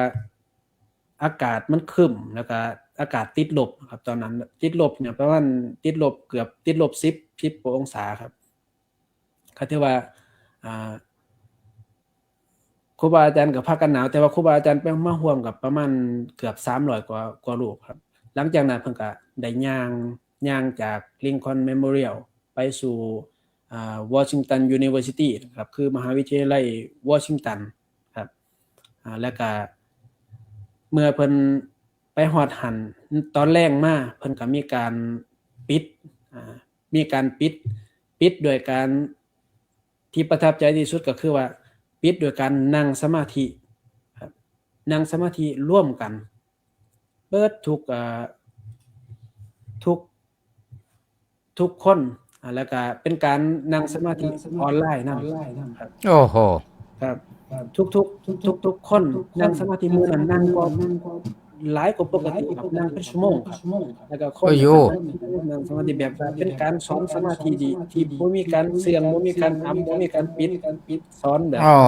อากาศมันครึ้ม แล้วก็อากาศติดลบครับ ตอนนั้นติดลบเนี่ยประมาณติดลบเกือบติดลบสิบ สิบกว่าองศาครับ ก็ถือว่า อ่า ครูบาอาจารย์ก็พากันหนาว แต่ว่าครูบาอาจารย์ไปมาร่วมกับประมาณเกือบสามร้อยกว่า กว่ารูปครับ หลังจากนั้นเพิ่นก็ได้ย่าง ย่างจาก Lincoln Memorial ไปสู่ อ่า Washington University ครับ คือมหาวิทยาลัยวอชิงตันครับ อ่า แล้วก็เมื่อเพิ่นไปฮอดหั้น ตอนแลงมา เพิ่นก็มีการปิด อ่า มีการปิด ปิดโดยการ ที่ประทับใจที่สุดก็คือว่า ปิดโดยการนั่งสมาธิครับ นั่งสมาธิร่วมกัน เบิดทุก อ่า ทุก ทุกคน อ่า แล้วก็เป็นการนั่งสมาธิออนไลน์นำครับ โอ้โห ครับ ทุกๆ ทุกๆคนนั่งสมาธิ มื้อนั้นนั่งก็หลายกว่าปกติครับ นั่งเป็นชั่วโมงครับ แล้วก็คน โอ้โห นั่งสมาธิแบบว่าเป็นการสอนสมาธิดี ที่บ่มีการเสื่อง บ่มีการอำ บ่มีการปิด สอนแบบ อ๋อ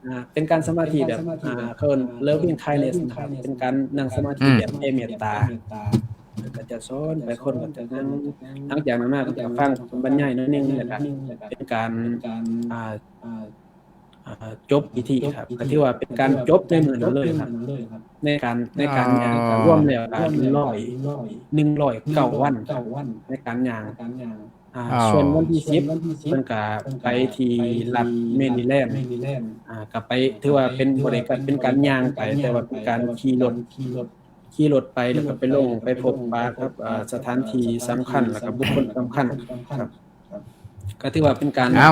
อ่า เป็นการสมาธิแบบ อ่า เขาเอิ้น loving kindness นะครับ เป็นการนั่งสมาธิแบบแผ่เมตตา ก็จะสอนไป คนก็จะนั่ง หลังจากนั้นมาก็จะฟังบรรยายหน่อยหนึ่ง แล้วก็เป็นการ อ่า อ่า จบพิธีครับ ก็ถือว่าเป็นการจบในมื้อนั้นเลยครับ ในการ ในการ อ๋อ ย่างรวมแล้วก็ร้อย หนึ่งร้อยเก้าวัน ในการย่าง อ่า อ๋อ ส่วนวันที่สิบ เพิ่นก็ไปที่รัฐแมริแลนด์ อ่า ก็ไป ถือว่าเป็นบ่ได้ เป็นการย่างไป แต่ว่าเป็นการขี่รถ ขี่รถไป แล้วก็ไปลง ไปพบปะกับ อ่า สถานที่สำคัญ แล้วก็บุคคลสำคัญครับ ก็ถือว่าเป็นการ เอ้า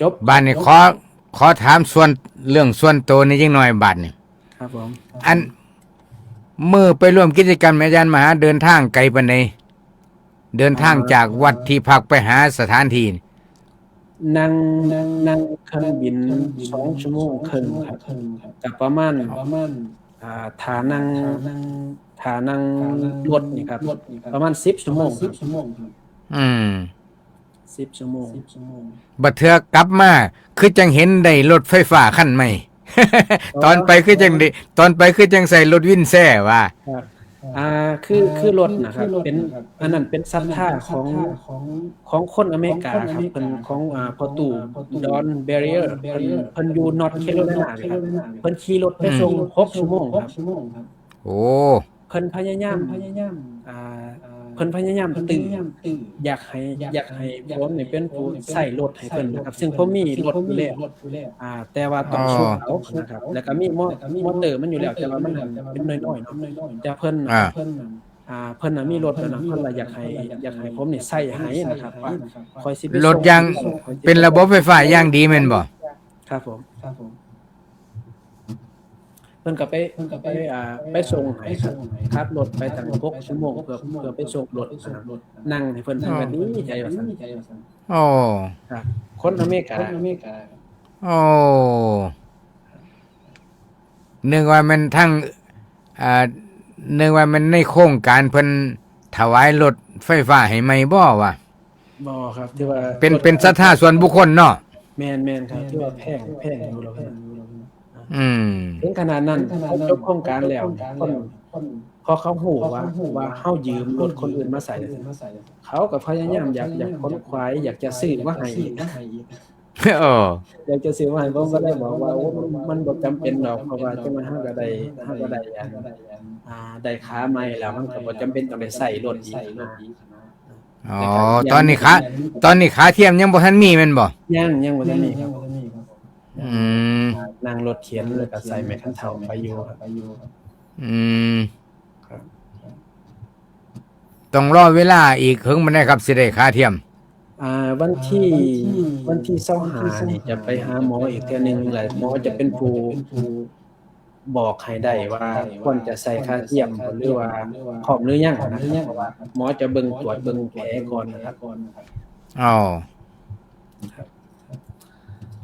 จบ บาดนี้ขอ ขอถามส่วน เรื่องส่วนตัวนี้จักหน่อยบาดนี้ ครับผม อัน มื้อไปร่วมกิจกรรม อาจารย์มหาเดินทางไกลปานใด เดินทางจากวัดที่พักไปหาสถานที่นี่ นั่ง นั่งเครื่องบินสองชั่วโมงครึ่งครับ ก็ประมาณ อ่า ถ้านั่ง ถ้านั่งรถนี่ครับ ประมาณสิบชั่วโมงครับ อืม สิบชั่วโมง บัดเทื่อกลับมา คือจังเห็นได้รถไฟฟ้าคันใหม่ ตอนไปคือจังได้ ตอนไปคือจังใส่รถวินแซ่ว่า ครับ อ่า คือ คือรถนะครับ เป็น อันนั้นเป็นศรัทธาของ ของคนอเมริกาครับ เพิ่น ของ อ่า พ่อตู่ ดอน แบเรียร์ เพิ่น เพิ่นอยู่นอร์ทแคโรไลนาครับ เพิ่นขี่รถไปส่ง อืม หกชั่วโมงครับ โอ้ เพิ่นพยายาม อ่า เพิ่นพยายามตื้อ อยากให้ อยากให้ผมนี่เป็นผู้ใช้รถให้เพิ่นนะครับ ซึ่งผมมีรถอยู่แล้ว อ่า แต่ว่าต้อง อ๋อ ชุดเอานะครับ แล้วก็มีมอ มอเตอร์มันอยู่แล้ว แต่ว่ามันเป็นน้อยๆเนาะ แต่เพิ่น อ่า อ่า เพิ่นน่ะมีรถแล้วนะ เพิ่นว่าอยากให้ อยากให้ผมนี่ใช้ให้นะครับ ว่าค่อยสิไป รถอย่าง ส่ง เป็นระบบไฟฟ้าอย่างดีแม่นบ่ ครับผม เพิ่นก็ไป เพิ่นก็ไป อ่า ไปส่งให้ครับ ขับรถไปตั้งหกชั่วโมง เพื่อ เพื่อไปส่งรถนะครับ นั่งให้เพิ่น เพิ่นก็ดีใจว่าซั่น โอ้ ครับ คนอเมริกา โอ้ นึกว่ามันทั้ง อ่า นึกว่ามันในโครงการเพิ่นถวายรถไฟฟ้าให้ใหม่บ่วะ บ่ครับ ที่ว่า เป็น เป็นศรัทธาส่วนบุคคลเนาะ แม่นๆครับ ที่ว่าแพง แพงอยู่แล้วครับ อืม ถึงขนาดนั้น พอจบโครงการแล้ว คน พอเขาฮู้ว่า ว่าเฮายืมรถคนอื่นมาใช้ เขาก็พยายามอยาก อยากขนขวาย อยากจะซื้อมาให้อีก เออ อยากจะซื้อมาให้ ผมก็เลยบอกว่า โอ้ มันบ่จำเป็นดอก เพราะว่าจังว่าเฮาก็ได้ เฮาก็ได้อัน อ่า ได้ขาใหม่แล้ว มันก็บ่จำเป็นต้องได้ใช้รถอีกนะ อ๋อ ตอนนี้ขา ตอนนี้ขาเทียมยังบ่ทันมีแม่นบ่ ยัง ยังบ่ทันมีครับ อืม นั่งรถเข็นแล้วก็ใส่ไม้คันเฒ่าไปอยู่ครับ อืม ต้องรอเวลาอีกเฮิงปานใดครับ สิได้ขาเทียม อ่า วันที่ วันที่ซาวห้านี่จะไปหาหมออีกเทื่อหนึ่ง และหมอจะเป็นผู้บอกให้ได้ว่าควรจะใส่ขาเทียมหรือว่าพร้อมหรือยังนะครับ เพราะว่าหมอจะเบิ่ง ตรวจเบิ่งแผลก่อนนะครับ อ๋อ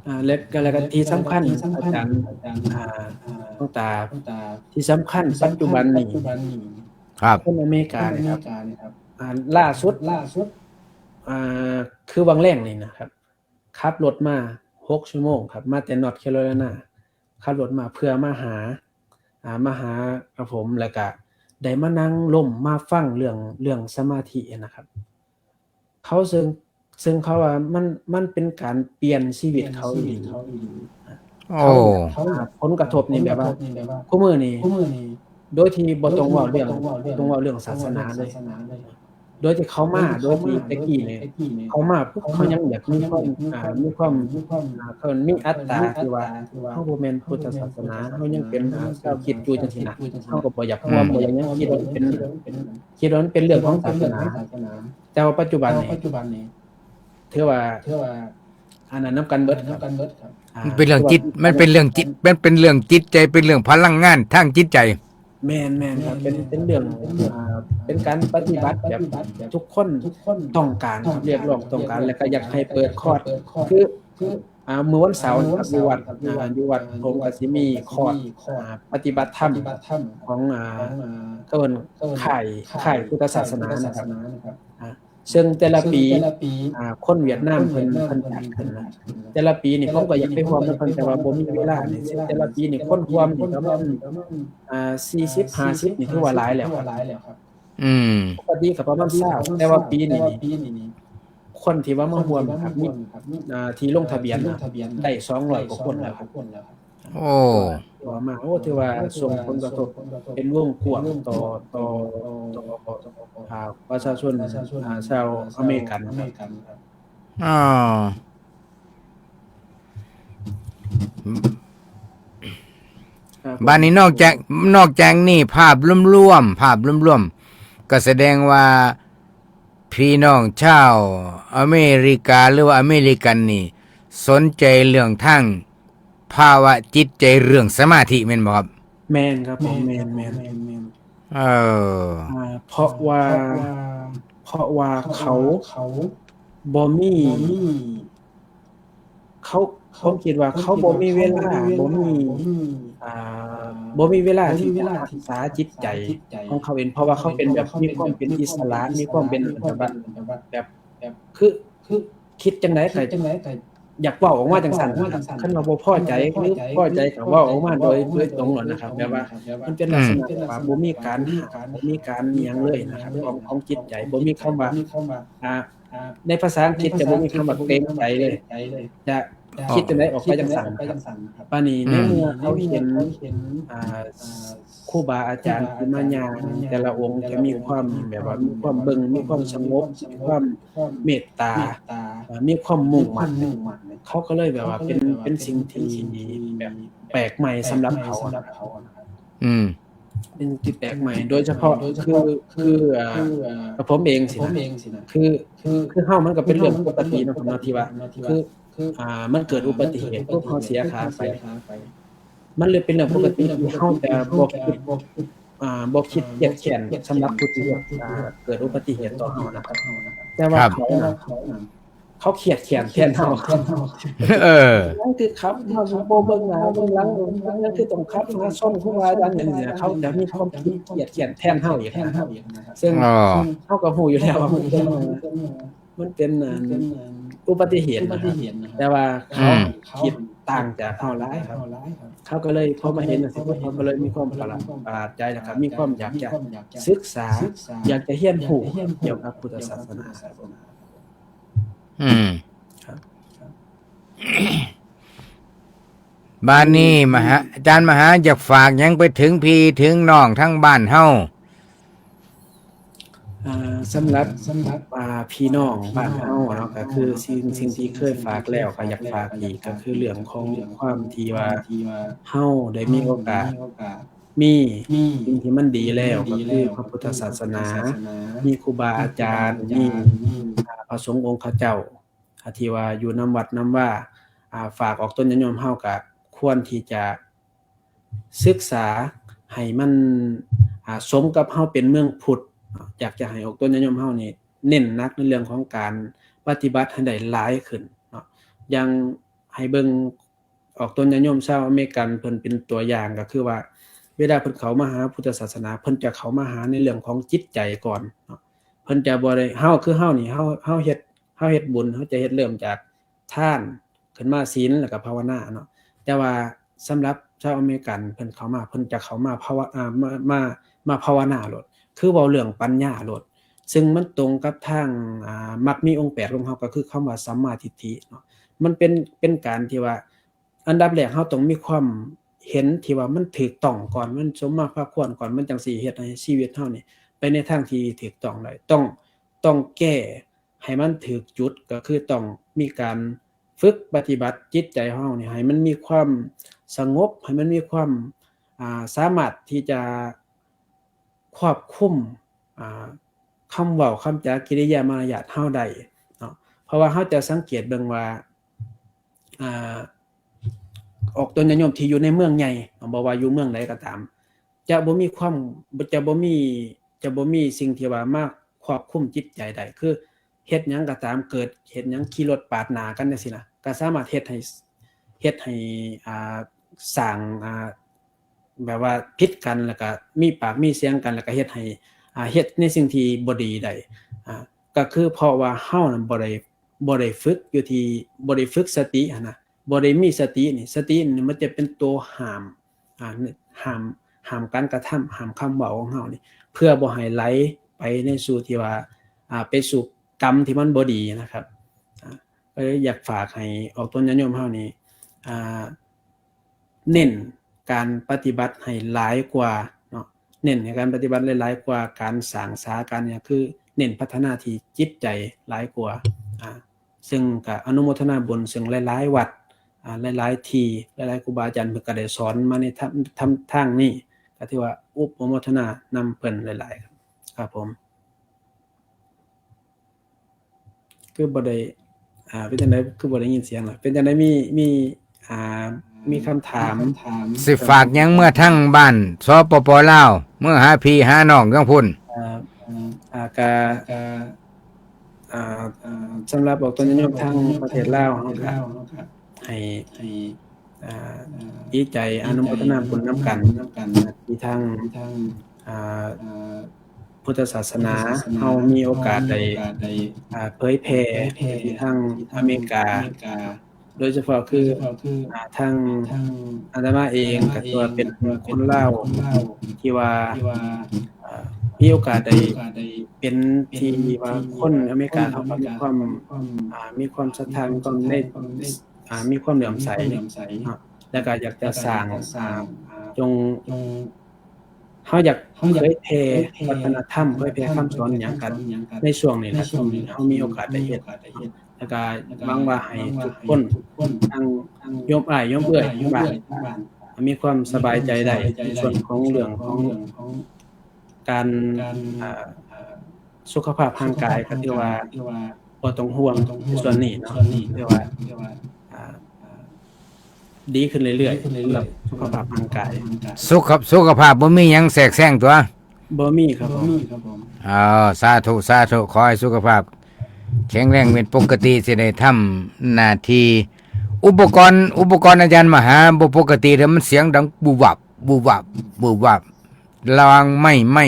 อ่า และก็ และก็ที่สำคัญ อาจารย์ อ่า หลวงตา ที่สำคัญปัจจุบันนี้ ครับ คนอเมริกานะครับ อ่า ล่าสุด ล่าสุด อ่า คือวังแรงนี่นะครับ ขับรถมาหกชั่วโมงครับ มาแต่นอร์ทแคโรไลนา ขับรถมาเพื่อมาหา อ่า มาหาครับผม แล้วก็ได้มานั่งลมมาฟังเรื่อง เรื่องสมาธินะครับ เขาซึ่ง ซึ่งเขาว่ามัน มันเป็นการเปลี่ยนชีวิตเขาอีหลี โอ้ เขา ผลกระทบนี่แบบว่า คู่มื้อนี่ โดยที่บ่ต้องเว้าเรื่อง ต้องเว้าเรื่องศาสนาเลย โดยที่เขามา โดยที่แต่กี้นี่ เขามาปุ๊บเขายังอยากมีความ อ่า มีความ อ่า เขามีอัตตาที่ว่า เขาบ่แม่นพุทธศาสนา เขายังเป็น อ่า ชาวคริสต์อยู่จังซี่นะ เขาก็บ่อยากร่วม อืม บ่อยากหยัง คิดว่ามันเป็น คิดว่ามันเป็นเรื่องของศาสนา แต่ว่าปัจจุบันนี่ ถือว่า อันนั้นนำกันเบิดครับ อ่า มันเป็นเรื่องจิต มันเป็นเรื่องจิต มันเป็นเรื่องจิตใจ เป็นเรื่องพลังงานทางจิตใจ แม่น แม่นครับ เป็น เป็นเรื่อง อ่า เป็นการปฏิบัติแบบทุกคนต้องการครับ เรียกร้องต้องการ แล้วก็อยากให้เปิดคอร์ส คือ อ่า มื้อวันเสาร์นะครับ อยู่วัด อ่า อยู่วัดผมก็สิมีคอร์ส อ่า ปฏิบัติธรรมของ อ่า เขาเอิ้นค่าย ค่ายพุทธศาสนานะครับ อ่า ซึ่งแต่ละปี อ่า คนเวียดนามเพิ่น เพิ่นจัดขึ้นนะ แต่ละปีนี่ผมก็อยากไปร่วมนำเพิ่น แต่ว่าบ่มีเวลานี่ ซึ่งแต่ละปีนี่คนร่วมนี่ประมาณ อ่า สี่สิบ ห้าสิบ นี่ถือว่าหลายแล้วครับ อืม ปกติก็ประมาณซาว แต่ว่าปีนี้นี่ คนที่ว่ามาร่วมครับ มี อ่า ที่ลงทะเบียนนะ ได้สองร้อยกว่าคนแล้วครับ โอ้ ตัวมา โอ้ ถือว่าส่งผลกระทบเป็นวงกว้างต่อ ต่อ ต่อ อ่า ประชาชน อ่า ชาวอเมริกันครับ อ่า ครับ บาดนี้นอกจาก นอกจากนี้ภาพรวมๆ ภาพรวมๆ ก็แสดงว่าพี่น้องชาวอเมริกาหรือว่าอเมริกันนี่ สนใจเรื่องทางภาวะจิตใจเรื่องสมาธิแม่นบ่ครับ แม่นครับผม แม่น แม่น เออ อ่า เพราะว่า เพราะว่าเขาบ่มี เขา ผมคิดว่าเขาบ่มีเวลา บ่มี อ่า บ่มีเวลาที่จะรักษาจิตใจของเขาเอง เพราะว่าเขาเป็นแบบมีความเป็นอิสระ มีความเป็นแบบ แบบ คือ คือคิดจังได๋ก็อยากเว้าออกมาจังซั่นนะครับ คันว่าบ่พอใจหรือพอใจก็เว้าออกมาโดย โดยตรงโลดนะครับ แบบว่ามันเป็นลักษณะแบบว่าบ่มีการห้าม บ่มีการอิหยังเลยนะครับ ของ ของจิตใจ บ่มีคำว่า อ่า ในภาษาอังกฤษจะบ่มีคำว่าเกรงใจเลย จะคิดจังได๋ออกไปจังซั่นครับ บาดนี้ในเมื่อเขาเห็น อ่า ครูบาอาจารย์ที่มาย่างแต่ละองค์จะมีความแบบว่ามีความเบิ่ง มีความสงบ มีความเมตตา อ่า มีความมุ่งมั่น เขาก็เลยแบบว่าเป็น เป็นสิ่งที่แบบแปลกใหม่สำหรับเขาอะนะครับ อืม เป็นที่แปลกใหม่ โดยเฉพาะคือ คือ อ่า กับผมเองสินะ คือ คือ คือเฮามันก็เป็นเรื่องปกติเนาะครับเนาะ ที่ว่า คือ อ่า มันเกิดอุบัติเหตุปุ๊บ เฮาเสียขาไป มันเลยเป็นเรื่องปกติที่เฮาจะบ่คิด อ่า บ่คิดเครียดแค้นสำหรับผู้ที่ อ่า เกิดอุบัติเหตุต่อเฮานะครับ แต่ว่า ครับ เขาน่ะ เขาเครียดแค้นแทนเฮา เออ นั่นคือขับมาบ่เบิ่งหน้าเบิ่งหลัง นั่นคือต้องขับมาชนครูบาอาจารย์อย่างนี้นะ เขาจะมีความคิดเครียดแค้นแทนเฮาอีกนะ ซึ่ง อ๋อ เฮาก็ฮู้อยู่แล้วว่ามันเป็น มันเป็น อ่า อุบัติเหตุนะ แต่ว่าเขา อืม คิดต่างจากเฮาหลายครับ เขาก็เลยพอมาเห็นจังซี่ปุ๊บ เขาก็เลยมีความประหลาด ประหลาดใจ แล้วก็มีความอยากจะศึกษา อยากจะเรียนรู้เกี่ยวกับพุทธศาสนาครับผม อืม ครับ บาดนี้มหา อาจารย์มหาอยากฝากหยังไปถึงพี่ถึงน้องทั้งบ้านเฮา อ่า สำหรับ สำหรับ อ่า พี่น้องบ้านเฮาเนาะ ก็คือสิ่ง สิ่งที่เคยฝากแล้วก็อยากฝากอีก ก็คือเรื่องของความที่ว่าเฮาได้มีโอกาส มี มี สิ่งที่มันดีแล้ว ก็คือพระพุทธศาสนา มีครูบาอาจารย์ มี อ่า พระสงฆ์องค์เจ้า อ่า ที่ว่าอยู่นำวัดนำวา อ่า ฝากออกตนญาติโยมเฮาก็ควรที่จะศึกษาให้มัน อ่า สมกับเฮาเป็นเมืองพุทธเนาะ อยากจะให้ออกตนญาติโยมเฮานี่เน้นหนักในเรื่องของการปฏิบัติให้ได้หลายขึ้นเนาะ อย่างให้เบิ่ง ออกตนญาติโยมชาวอเมริกันเพิ่นเป็นตัวอย่าง ก็คือว่า เวลาเพิ่นเข้ามาหาพุทธศาสนา เพิ่นจะเข้ามาหาในเรื่องของจิตใจก่อนเนาะ เพิ่นจะบ่ได้ เฮาคือเฮานี่ เฮา เฮาเฮ็ด เฮาเฮ็ดบุญ เฮาจะเฮ็ดเริ่มจากทาน ขึ้นมาศีล แล้วก็ภาวนาเนาะ แต่ว่าสำหรับชาวอเมริกัน เพิ่นเข้ามา เพิ่นจะเข้ามาภาวะ อ่า มา มา มาภาวนาโลด คือเว้าเรื่องปัญญาโลด ซึ่งมันตรงกับทาง อ่า มรรคมีองค์แปดของเฮา ก็คือคำว่าสัมมาทิฏฐิเนาะ มันเป็น เป็นการที่ว่า อันดับแรกเฮาต้องมีความเห็นที่ว่ามันถูกต้องก่อน มันสมมาพาควรก่อน มันจั่งสิเฮ็ดให้ชีวิตเฮานี่ไปในทางที่ถูกต้องได้ ต้อง ต้องแก้ให้มันถูกจุด ก็คือต้องมีการฝึกปฏิบัติจิตใจของเฮานี่ให้มันมีความสงบ ให้มันมีความ อ่า สามารถที่จะ ควบคุม อ่า คำเว้า คำจา กิริยามารยาทเฮาได้เนาะ เพราะว่าเฮาจะสังเกตเบิ่งว่า อ่า ออกตนญาติโยมที่อยู่ในเมืองใหญ่เนาะ บ่ว่าอยู่เมืองใดก็ตาม จะบ่มีความ จะบ่มี จะบ่มีสิ่งที่ว่ามาควบคุมจิตใจได้ คือเฮ็ดหยังก็ตาม เกิดเฮ็ดหยัง ขี่รถปาดหน้ากันจั่งซี้นะ ก็สามารถเฮ็ดให้ เฮ็ดให้ อ่า สร้าง อ่า แบบว่าผิดกัน แล้วก็มีปากมีเสียงกัน แล้วก็เฮ็ดให้ อ่า เฮ็ดในสิ่งที่บ่ดีได้ อ่า ก็คือเพราะว่าเฮานั้นบ่ได้ บ่ได้ฝึกอยู่ที่ บ่ได้ฝึกสติหั้นนะ บ่ได้มีสตินี่ สตินี่มันจะเป็นตัวห้าม อ่า ห้าม ห้ามการกระทำ ห้ามคำเว้าของเฮานี่ เพื่อบ่ให้ไหลไปในสู่ที่ว่า อ่า ไปสู่กรรมที่มันบ่ดีนะครับ อ่า ก็เลยอยากฝากให้ออกตนญาติโยมเฮานี่ อ่า เน้นการปฏิบัติให้หลายกว่าเนาะ เน้นให้การปฏิบัติหลายๆกว่าการสร้างสา การหยัง คือเน้นพัฒนาที่จิตใจหลายกว่า อ่า ซึ่งก็อนุโมทนาบุญ ซึ่งหลายๆวัด อ่า หลายๆที่ หลายๆครูบาอาจารย์เพิ่นก็ได้สอนมาในทาง ทาง ทางนี้ ก็ถือว่าอนุโมทนานำเพิ่นหลายๆครับ ครับผม คือบ่ได้ อ่า เป็นจั่งใด คือบ่ได้ยินเสียงล่ะ เป็นจั่งใด มี มี อ่า มีคำถาม สิฝากหยังเมือทางบ้าน สปป ลาว เมือหาพี่หาน้องจั่งพุ้น อ่า อ่า กะ อ่า สำหรับออกตนญาติโยมทางประเทศลาวเฮาก็ให้ อ่า ดีใจอนุโมทนาบุญนำกัน ที่ทาง อ่า พุทธศาสนาเฮามีโอกาสได้ อ่า เผยแผ่ไปที่ทางอเมริกา โดยเฉพาะคือ อ่า ทางอาตมาเองก็ถือว่าเป็นคนลาวที่ว่า อ่า มีโอกาสได้เป็นที่ว่าคนอเมริกาเขาก็มีความ อ่า มีความศรัทธา มีความใน อ่า มีความเหลื่อมใสเนาะ แล้วก็อยากจะสร้าง อ่า จง เฮาอยากเผยแผ่วัฒนธรรม เผยแผ่คำสอนหยังกัน ในช่วงนี้ล่ะ ช่วงนี้เฮามีโอกาสได้เฮ็ด แล้วก็หวังว่าให้ทุกคน ทั้งโยมอ้ายโยมเอื้อยทั้งบ้าน มีความสบายใจได้ในส่วนของเรื่องของการ อ่า สุขภาพร่างกาย ก็ถือว่าบ่ต้องห่วงในส่วนนี้เนาะ ถือว่า อ่า ดีขึ้นเรื่อยๆ สำหรับสุขภาพร่างกาย สุข สุขภาพบ่มีหยังแทรกแซงตัว บ่มีครับผม อ๋อ สาธุ สาธุ ขอให้สุขภาพแข็งแรงเป็นปกติ สิได้ทำหน้าที่ อุปกรณ์ อุปกรณ์อาจารย์มหาบ่ปกติเด้อ มันเสียงดังบูบวับ บูบวับ บูบวับ ระวังไหม้ ไหม้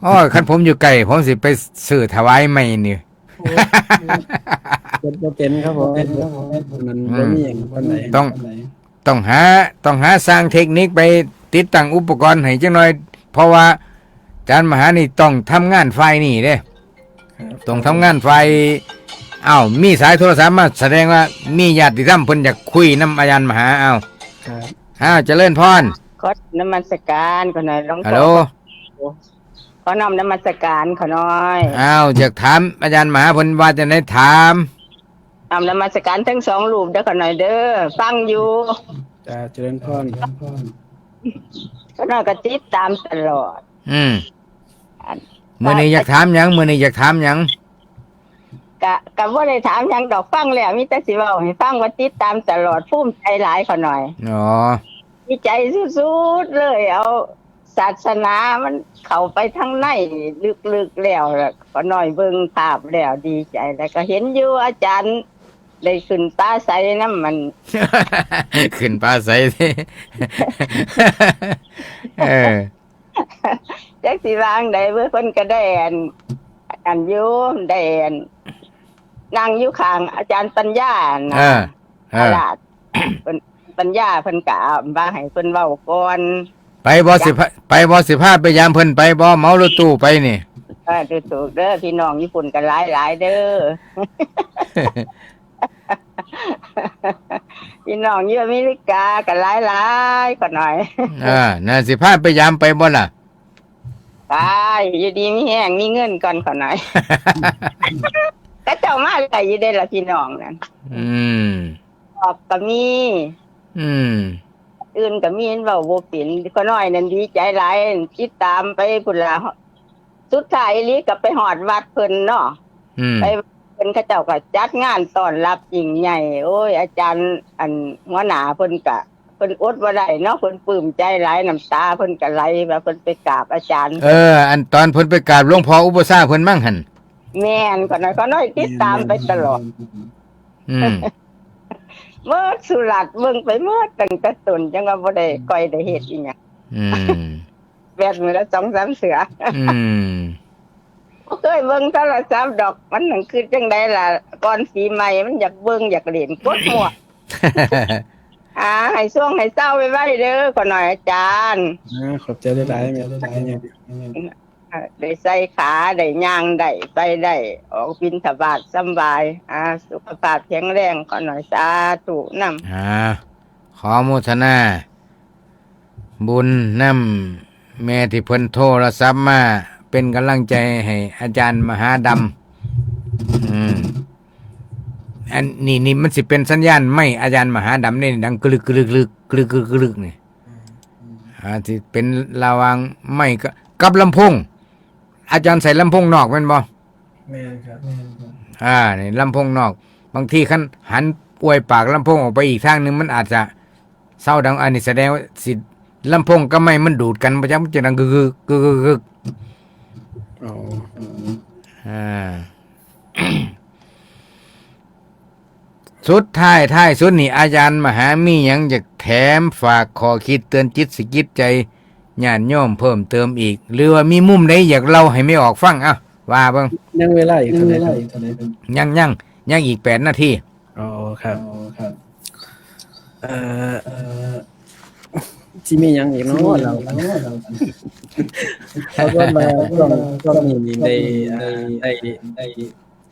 โอ้ย คันผมอยู่ไกล ผมสิไปซื้อถวายไหม้นี่ โอ้ เฮ็ดบ่เป็นครับผม มันบ่มีหยังปานใด ต้อง ต้องหา ต้องหาสร้างเทคนิคไปติดตั้งอุปกรณ์ให้จักหน่อย เพราะว่าอาจารย์มหานี่ต้องทำงานฝ่ายนี้เด้ ครับ ต้องทำงานฝ่าย อ้าว มีสายโทรศัพท์มา แสดงว่ามีญาติธรรมเพิ่นอยากคุยนำอาจารย์มหา อ้าว ครับ อ้าว เจริญพร ขอนมัสการขอหน่อย หลวงพ่อ ฮัลโหล ขอน้อมนมัสการขอหน่อย อ้าว อยากถามอาจารย์มหาเพิ่นว่าจั่งใด ถาม น้อมนมัสการทั้งสองรูปเด้อขอหน่อยเด้อ ฟังอยู่ จ้า เจริญพร ขอหน่อยก็ติดตามตลอด อืม อัน มื้อนี้อยากถามหยัง มื้อนี้อยากถามหยัง กะ กะบ่ได้ถามหยังดอก ฟังแล้วมีแต่สิเว้าให้ฟังว่าติดตามตลอด ภูมิใจหลายขอหน่อย อ๋อ ดีใจสุดๆเลย เอาศาสนามันเข้าไปทางในลึกๆแล้วล่ะ ขอหน่อยเบิ่งภาพแล้วดีใจ แล้วก็เห็นอยู่อาจารย์ได้ขึ้นปราศรัยนำมัน ขึ้นปราศรัย เออ จักสิว่าจั่งใด เบิ่งเพิ่นก็ได้อัน อันอยู่ ได้อัน นั่งอยู่ข้างอาจารย์ปัญญาน่ะ เออ เออ นั่นล่ะ เพิ่น ปัญญาเพิ่นก็ว่าให้เพิ่นเว้าก่อน ไปบ่ จ้ะ สิพา ไปบ่ สิพาไปยามเพิ่นไปบ่ เหมารถตู้ไปนี่ เออ ถูกๆ เด้อ พี่น้องอยู่พุ่นก็หลายๆ เด้อ พี่น้องอยู่อเมริกาก็หลายๆ ขอหน่อย เออ น่ะ สิพาไปยามไปบ่ล่ะ ไป อยู่ดีมีแฮง มีเงินก่อนขอหน่อย เขาเจ้ามาได้อยู่เด้ล่ะพี่น้องนั่น อืม ออกก็มี อืม อื่นก็มี เว้าบ่เป็น ขอหน่อยนั่นดีใจหลาย ติดตามไปพุ้นล่ะ สุดท้ายอีหลีก็ไปฮอดวัดเพิ่นเนาะ อืม ไปเพิ่น เขาเจ้าก็จัดงานต้อนรับยิ่งใหญ่ โอ้ย อาจารย์ อัน หัวหน้าเพิ่นก็ เพิ่นอดบ่ได้เนาะ เพิ่นปลื้มใจหลาย น้ำตาเพิ่นก็ไหล ว่าเพิ่นไปกราบอาจารย์ เออ อันตอนเพิ่นไปกราบหลวงพ่ออุปัชฌาย์เพิ่นมั้งหั่น แม่น ขอหน่อย ขอหน่อยติดตามไปตลอด อืม เมิดสุรัตน์ เบิ่งไปเมิดตั้งแต่ต้น จังว่าบ่ได้ ค่อยได้เฮ็ดอีหยัง อืม แบตมื้อละสองสามเทื่อ อืม บ่เคยเบิ่งโทรศัพท์ดอก มันนั่นคือจังใดล่ะ ก่อนปีใหม่มันอยากเบิ่งอยากเล่น กดมั่ว อ่า ให้ส่วงให้เซาไวๆ เด้อ ขอหน่อยอาจารย์ อ่า ขอบใจหลายๆ แม่ อ่า ได้ใส่ขา ได้ย่างได้ ไปได้ ออกบิณฑบาตสำบาย อ่า สุขภาพแข็งแรง ขอหน่อย สาธุนำ อ่า ขออนุโมทนาบุญนำแม่ที่เพิ่นโทรศัพท์มาเป็นกำลังใจให้อาจารย์มหาดำ อืม อันนี้ นี่มันสิเป็นสัญญาณไมค์อาจารย์มหาดำนี่ ดังกึกกึกกึกกึกกึกกึกกึกนี่ อ่า สิเป็นระหว่างไมค์กับ กับลำโพง อาจารย์ใส่ลำโพงนอกแม่นบ่ แม่นครับ แม่นครับ อ่า นี่ลำโพงนอก บางทีคันหันอวยปากลำโพงออกไปอีกทางหนึ่ง มันอาจจะเซาดัง อันนี้แสดงว่าสิ ลำโพงกับไมค์มันดูดกัน บ่จักมันจะดังกึกกึกกึกกึกกึก อ๋อ อ่า สุดท้าย ท้ายสุดนี่ อาจารย์มหามีหยังอยากแถมฝากข้อคิดเตือนจิตสะกิดใจญาติโยมเพิ่มเติมอีก หรือว่ามีมุมใดอยากเล่าให้แม่ออกฟัง เอ้า ว่าเบิ่ง ยังเวลาอีกเท่าใดครับ ยัง ยัง ยังอีกแปดนาที อ๋อ ครับ อ๋อ ครับ เอ่อ เอ่อ สิมีหยังอีกเนาะ สิมีหยังอีกเนาะ เรา เพราะว่ามาช่วง ช่วงนี้นี่ได้ ได้ ได้ ได้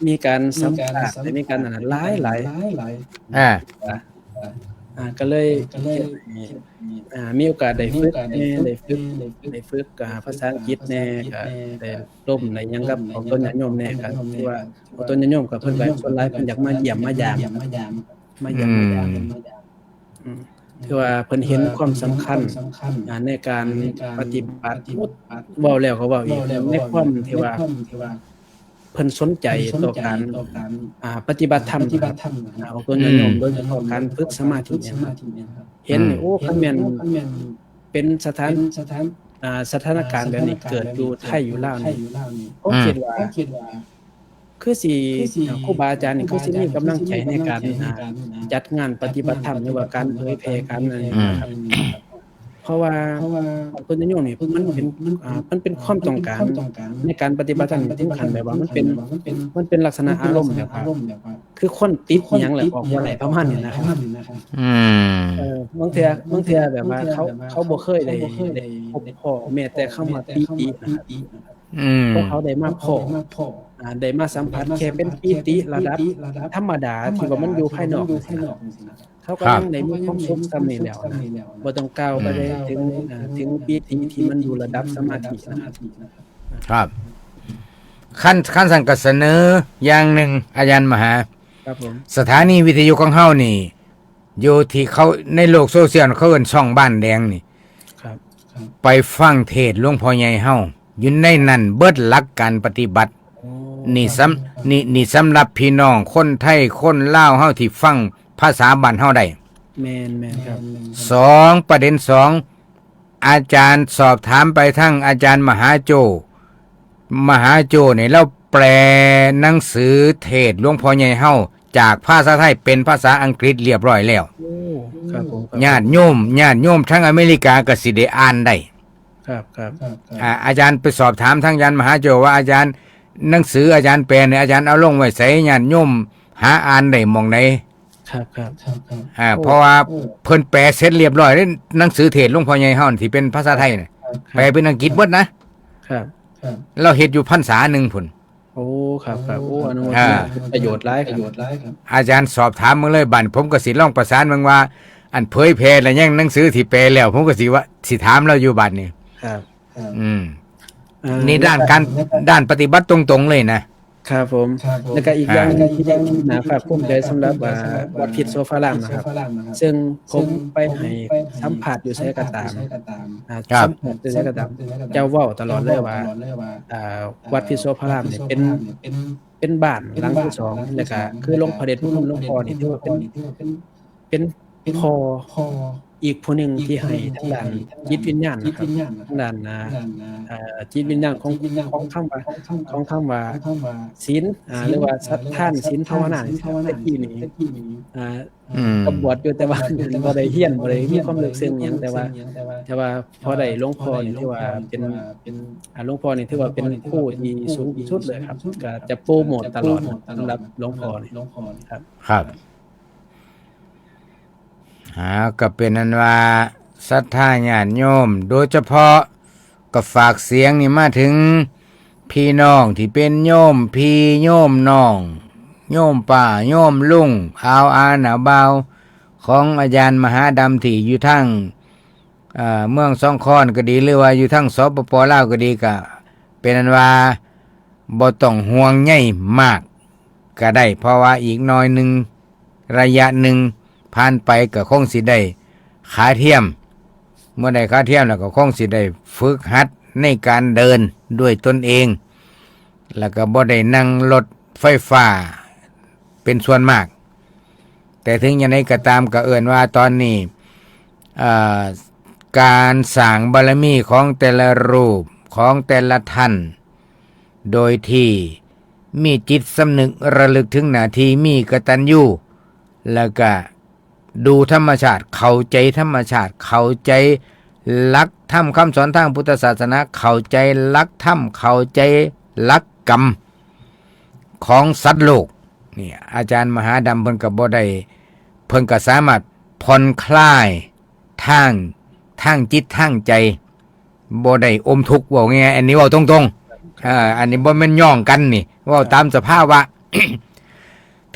มีการสัมภาษณ์ มีการสัมภาษณ์ ได้มีการอันนั้นหลายหลาย หลายหลาย อ่า อ่า ก็เลย ก็เลย อ่า มีโอกาสได้ฝึกแหน่ ได้ฝึก ได้ฝึก อ่า ภาษาอังกฤษแหน่ ก็ได้ร่วมได้หยังกับของตนญาติโยมแหน่ ก็ถือว่าของตนญาติโยมก็เพิ่นก็ส่วนหลายเพิ่นอยากมาเยี่ยมมายาม มาเยี่ยมมายาม อืม อืม ถือว่าเพิ่นเห็นความสำคัญ อ่า ในการปฏิบัติ เว้าแล้วก็เว้าอีก ในความที่ว่า เพิ่นสนใจต่อการ อ่า ปฏิบัติธรรมนะครับ อ่า ของตนญาติโยม อืม โดยเฉพาะการฝึกสมาธิเนี่ยครับ เห็นนี่ อืม โอ้ คันแม่นเป็นสถาน อ่า สถานการณ์แบบนี้เกิดอยู่ไทยอยู่ลาวนี่ ผมคิดว่า อืม คือสิ คือสิ อ่า ครูบาอาจารย์นี่คือสิมีกำลังใจในการ อ่า จัดงานปฏิบัติธรรม หรือว่าการเผยแพร่การนั่น อืม นะครับ เพราะว่า เพราะว่าของตนญาติโยมนี่มันเป็น อ่า มันเป็นความต้องการในการปฏิบัติธรรมถึงขั้นแบบว่ามันเป็น มันเป็นลักษณะอารมณ์แบบว่า คือคนติดอิหยังแล้วออกบ่ได้ประมาณนี้นะครับ อืม เออ บางเทื่อ บางเทื่อแบบว่าเขา เขาบ่เคยได้ ได้พบพ้อแม้แต่คำว่าปีตินะครับ อืม พวกเขาได้มาพ้อ อ่า ได้มาสัมผัสแค่เป็นปีติระดับธรรมดาที่ว่ามันอยู่ภายนอกจังซี้นะ เขาก็ ครับ ยังได้มีความสุขส่ำนี้แล้วนะ บ่ต้องก้าวไปได้ถึง อ่า ถึงปีติที่มันอยู่ระดับสมาธินะ ครับ คัน คันซั้นก็เสนออย่างหนึ่ง อาจารย์มหา ครับผม สถานีวิทยุของเฮานี่ อยู่ที่เขาในโลกโซเชียลเขาเอิ้นช่องบ้านแดงนี่ ครับ ครับ ไปฟังเทศน์หลวงพ่อใหญ่เฮา อยู่ในนั้นเบิดหลักการปฏิบัติ โอ้ นี่สำ ครับ นี่ นี่สำหรับพี่น้องคนไทยคนลาวเฮาที่ฟังภาษาบ้านเฮาได้ แม่น แม่นครับ สอง ประเด็นสอง อาจารย์สอบถามไปทางอาจารย์มหาโจ้ มหาโจ้นี่ลาวแปลหนังสือเทศน์หลวงพ่อใหญ่เฮาจากภาษาไทยเป็นภาษาอังกฤษเรียบร้อยแล้ว โอ้ ครับผม ครับ ญาติโยม ญาติโยมทั้งอเมริกาก็สิได้อ่านได้ ครับ ครับ ครับ ครับ อ่า อาจารย์ไปสอบถามทางอาจารย์มหาโจ้ว่า อาจารย์ หนังสืออาจารย์แปลเนี่ย อาจารย์เอาลงไว้ไส ญาติโยมหาอ่านได้หม่องใด ครับครับ อ่า เพราะว่าเพิ่นแปลเสร็จเรียบร้อยแล้ว หนังสือเทศน์หลวงพ่อใหญ่เฮาที่เป็นภาษาไทยน่ะ แปลเป็นอังกฤษหมดนะ ครับ เราเฮ็ดอยู่พรรษาหนึ่งพุ้น โอ้ครับครับโอ้อนุโมท อ่า นาประโยชน์หลายครับ อาจารย์สอบถามเบิ่งเลยบัด ผมก็สิลองประสานเบิ่งว่า อันเผยแพร่แล้วยังหนังสือที่แปลแล้ว ผมก็สิว่าสิถามเราอยู่บัดนี้ ครับ อืม อ่า นี่ด้านการด้านปฏิบัติตรงๆเลยนะ ครับผม แล้วก็อีกอย่างหนึ่งที่น่าภาคภูมิใจสำหรับว่าวัดพิษโสภารามนะครับ ซึ่งผมไปให้สัมภาษณ์อยู่ไสก็ตามอ่า ครับ สัมภาษณ์อยู่ไสก็ตาม เจ้าเว้าตลอดเลยว่าอ่าวัดพิษโสภารามเนี่ยเป็นเป็นบ้านหลังที่สอง แล้วก็คือหลวงพ่อเดชพระคุณหลวงพ่อนี่ถือว่าเป็นเป็นพ่ออีกผู้หนึ่งที่ให้ทางด้านจิตวิญญาณนะครับ ทางด้านอ่าเอ่อจิตวิญญาณของของคำว่าของคำว่าศีลอ่าหรือว่าสัตทานศีลภาวนานี่ครับ แต่กี้นี่อ่า อืม ก็บวชอยู่แต่ว่าบ่ได้เฮียนบ่ได้มีความลึกซึ้งหยัง แต่ว่า แต่ว่าพอได้หลวงพ่อนี่ถือว่าเป็นอ่าหลวงพ่อนี่ถือว่าเป็นครูที่สูงที่สุดเลยครับ ก็จะโปรโมทตลอดสำหรับหลวงพ่อนี่ครับ ครับอ่าก็เป็นอันว่าศรัทธาญาติโยม โดยเฉพาะก็ฝากเสียงนี่มาถึงพี่น้องที่เป็นโยมพี่โยมน้อง โยมป้าโยมลุง อาวอาหน้าบ่าว ของอาจารย์มหาดำที่อยู่ทางเอ่อเมืองสองคอนก็ดี หรือว่าอยู่ทาง สปป ลาวก็ดี ก็เป็นอันว่าบ่ต้องห่วงใยมากก็ได้ เพราะว่าอีกหน่อยหนึ่ง ระยะหนึ่งผ่านไปก็คงสิได้ขาเทียม เมื่อได้ขาเทียมแล้วก็คงสิได้ฝึกหัดในการเดินด้วยตนเอง แล้วก็บ่ได้นั่งรถไฟฟ้าเป็นส่วนมาก แต่ถึงอย่างไรก็ตามก็เอิ้นว่าตอนนี้เอ่อการสร้างบารมีของแต่ละรูปของแต่ละท่าน โดยที่มีจิตสำนึกระลึกถึงหน้าที่ มีกตัญญู แล้วก็ดูธรรมชาติ เข้าใจธรรมชาติ เข้าใจหลักธรรมคำสอนทางพุทธศาสนา เข้าใจหลักธรรม เข้าใจหลักกรรมของสัตว์โลก นี่อาจารย์มหาดำเพิ่นก็บ่ได้ เพิ่นก็สามารถผ่อนคลายทางทางจิตทางใจ บ่ได้อมทุกข์ เว้าง่ายๆ อันนี้เว้าตรงๆ เอ่อ อันนี้บ่แม่นย่องกันนี่ เว้าตามสภาวะ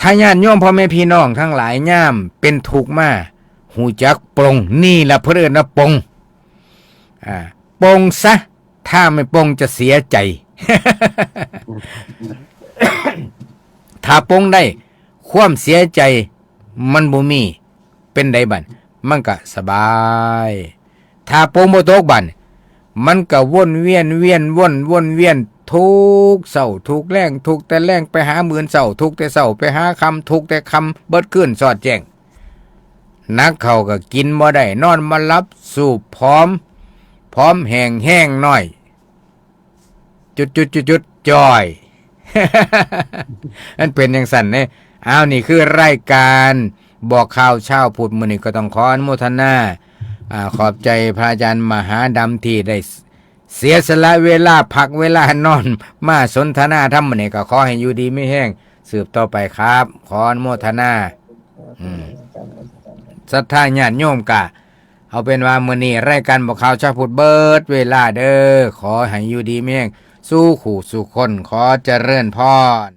ถ้าญาติโยมพ่อแม่พี่น้องทั้งหลายยามเป็นทุกข์มา ฮู้จักปลง นี่ล่ะเพิ่นเอิ้นว่าปลง อ่า ปลงซะ ถ้าไม่ปลงจะเสียใจ ถ้าปลงได้ ความเสียใจมันบ่มี เป็นใดบัด มันก็สบาย ถ้าปลงบ่ตกบัด มันก็วนเวียน เวียนวน วนเวียน ทุกเช้า ทุกแลง ทุกแต่แลงไปหามื้อเช้า ทุกแต่เช้าไปหาค่ำ ทุกแต่ค่ำเบิดคืนสอดแจ้ง หนักเข้าก็กินบ่ได้ นอนบ่หลับ สูบผอม ผอมแห้ง แฮงน้อย จุดจุดจุดจุดจ่อย มันเป็นจั่งซั้นเด้ อ้าว นี่คือรายการบอกข่าวเช้าพุธ มื้อนี้ก็ต้องขออนุโมทนา อ่า ขอบใจพระอาจารย์มหาดำที่ได้เสียสละเวลาพักเวลานอนมาสนทนาธรรม มื้อนี้ก็ขอให้อยู่ดีมีแฮงสืบต่อไปครับ ขออนุโมทนา อืม ศรัทธาญาติโยมกะ เอาเป็นว่ามื้อนี้รายการบอกข่าวเช้าพุธเบิดเวลาเด้อ ขอให้อยู่ดีมีแฮง สู่คู่สู่คน ขอเจริญพร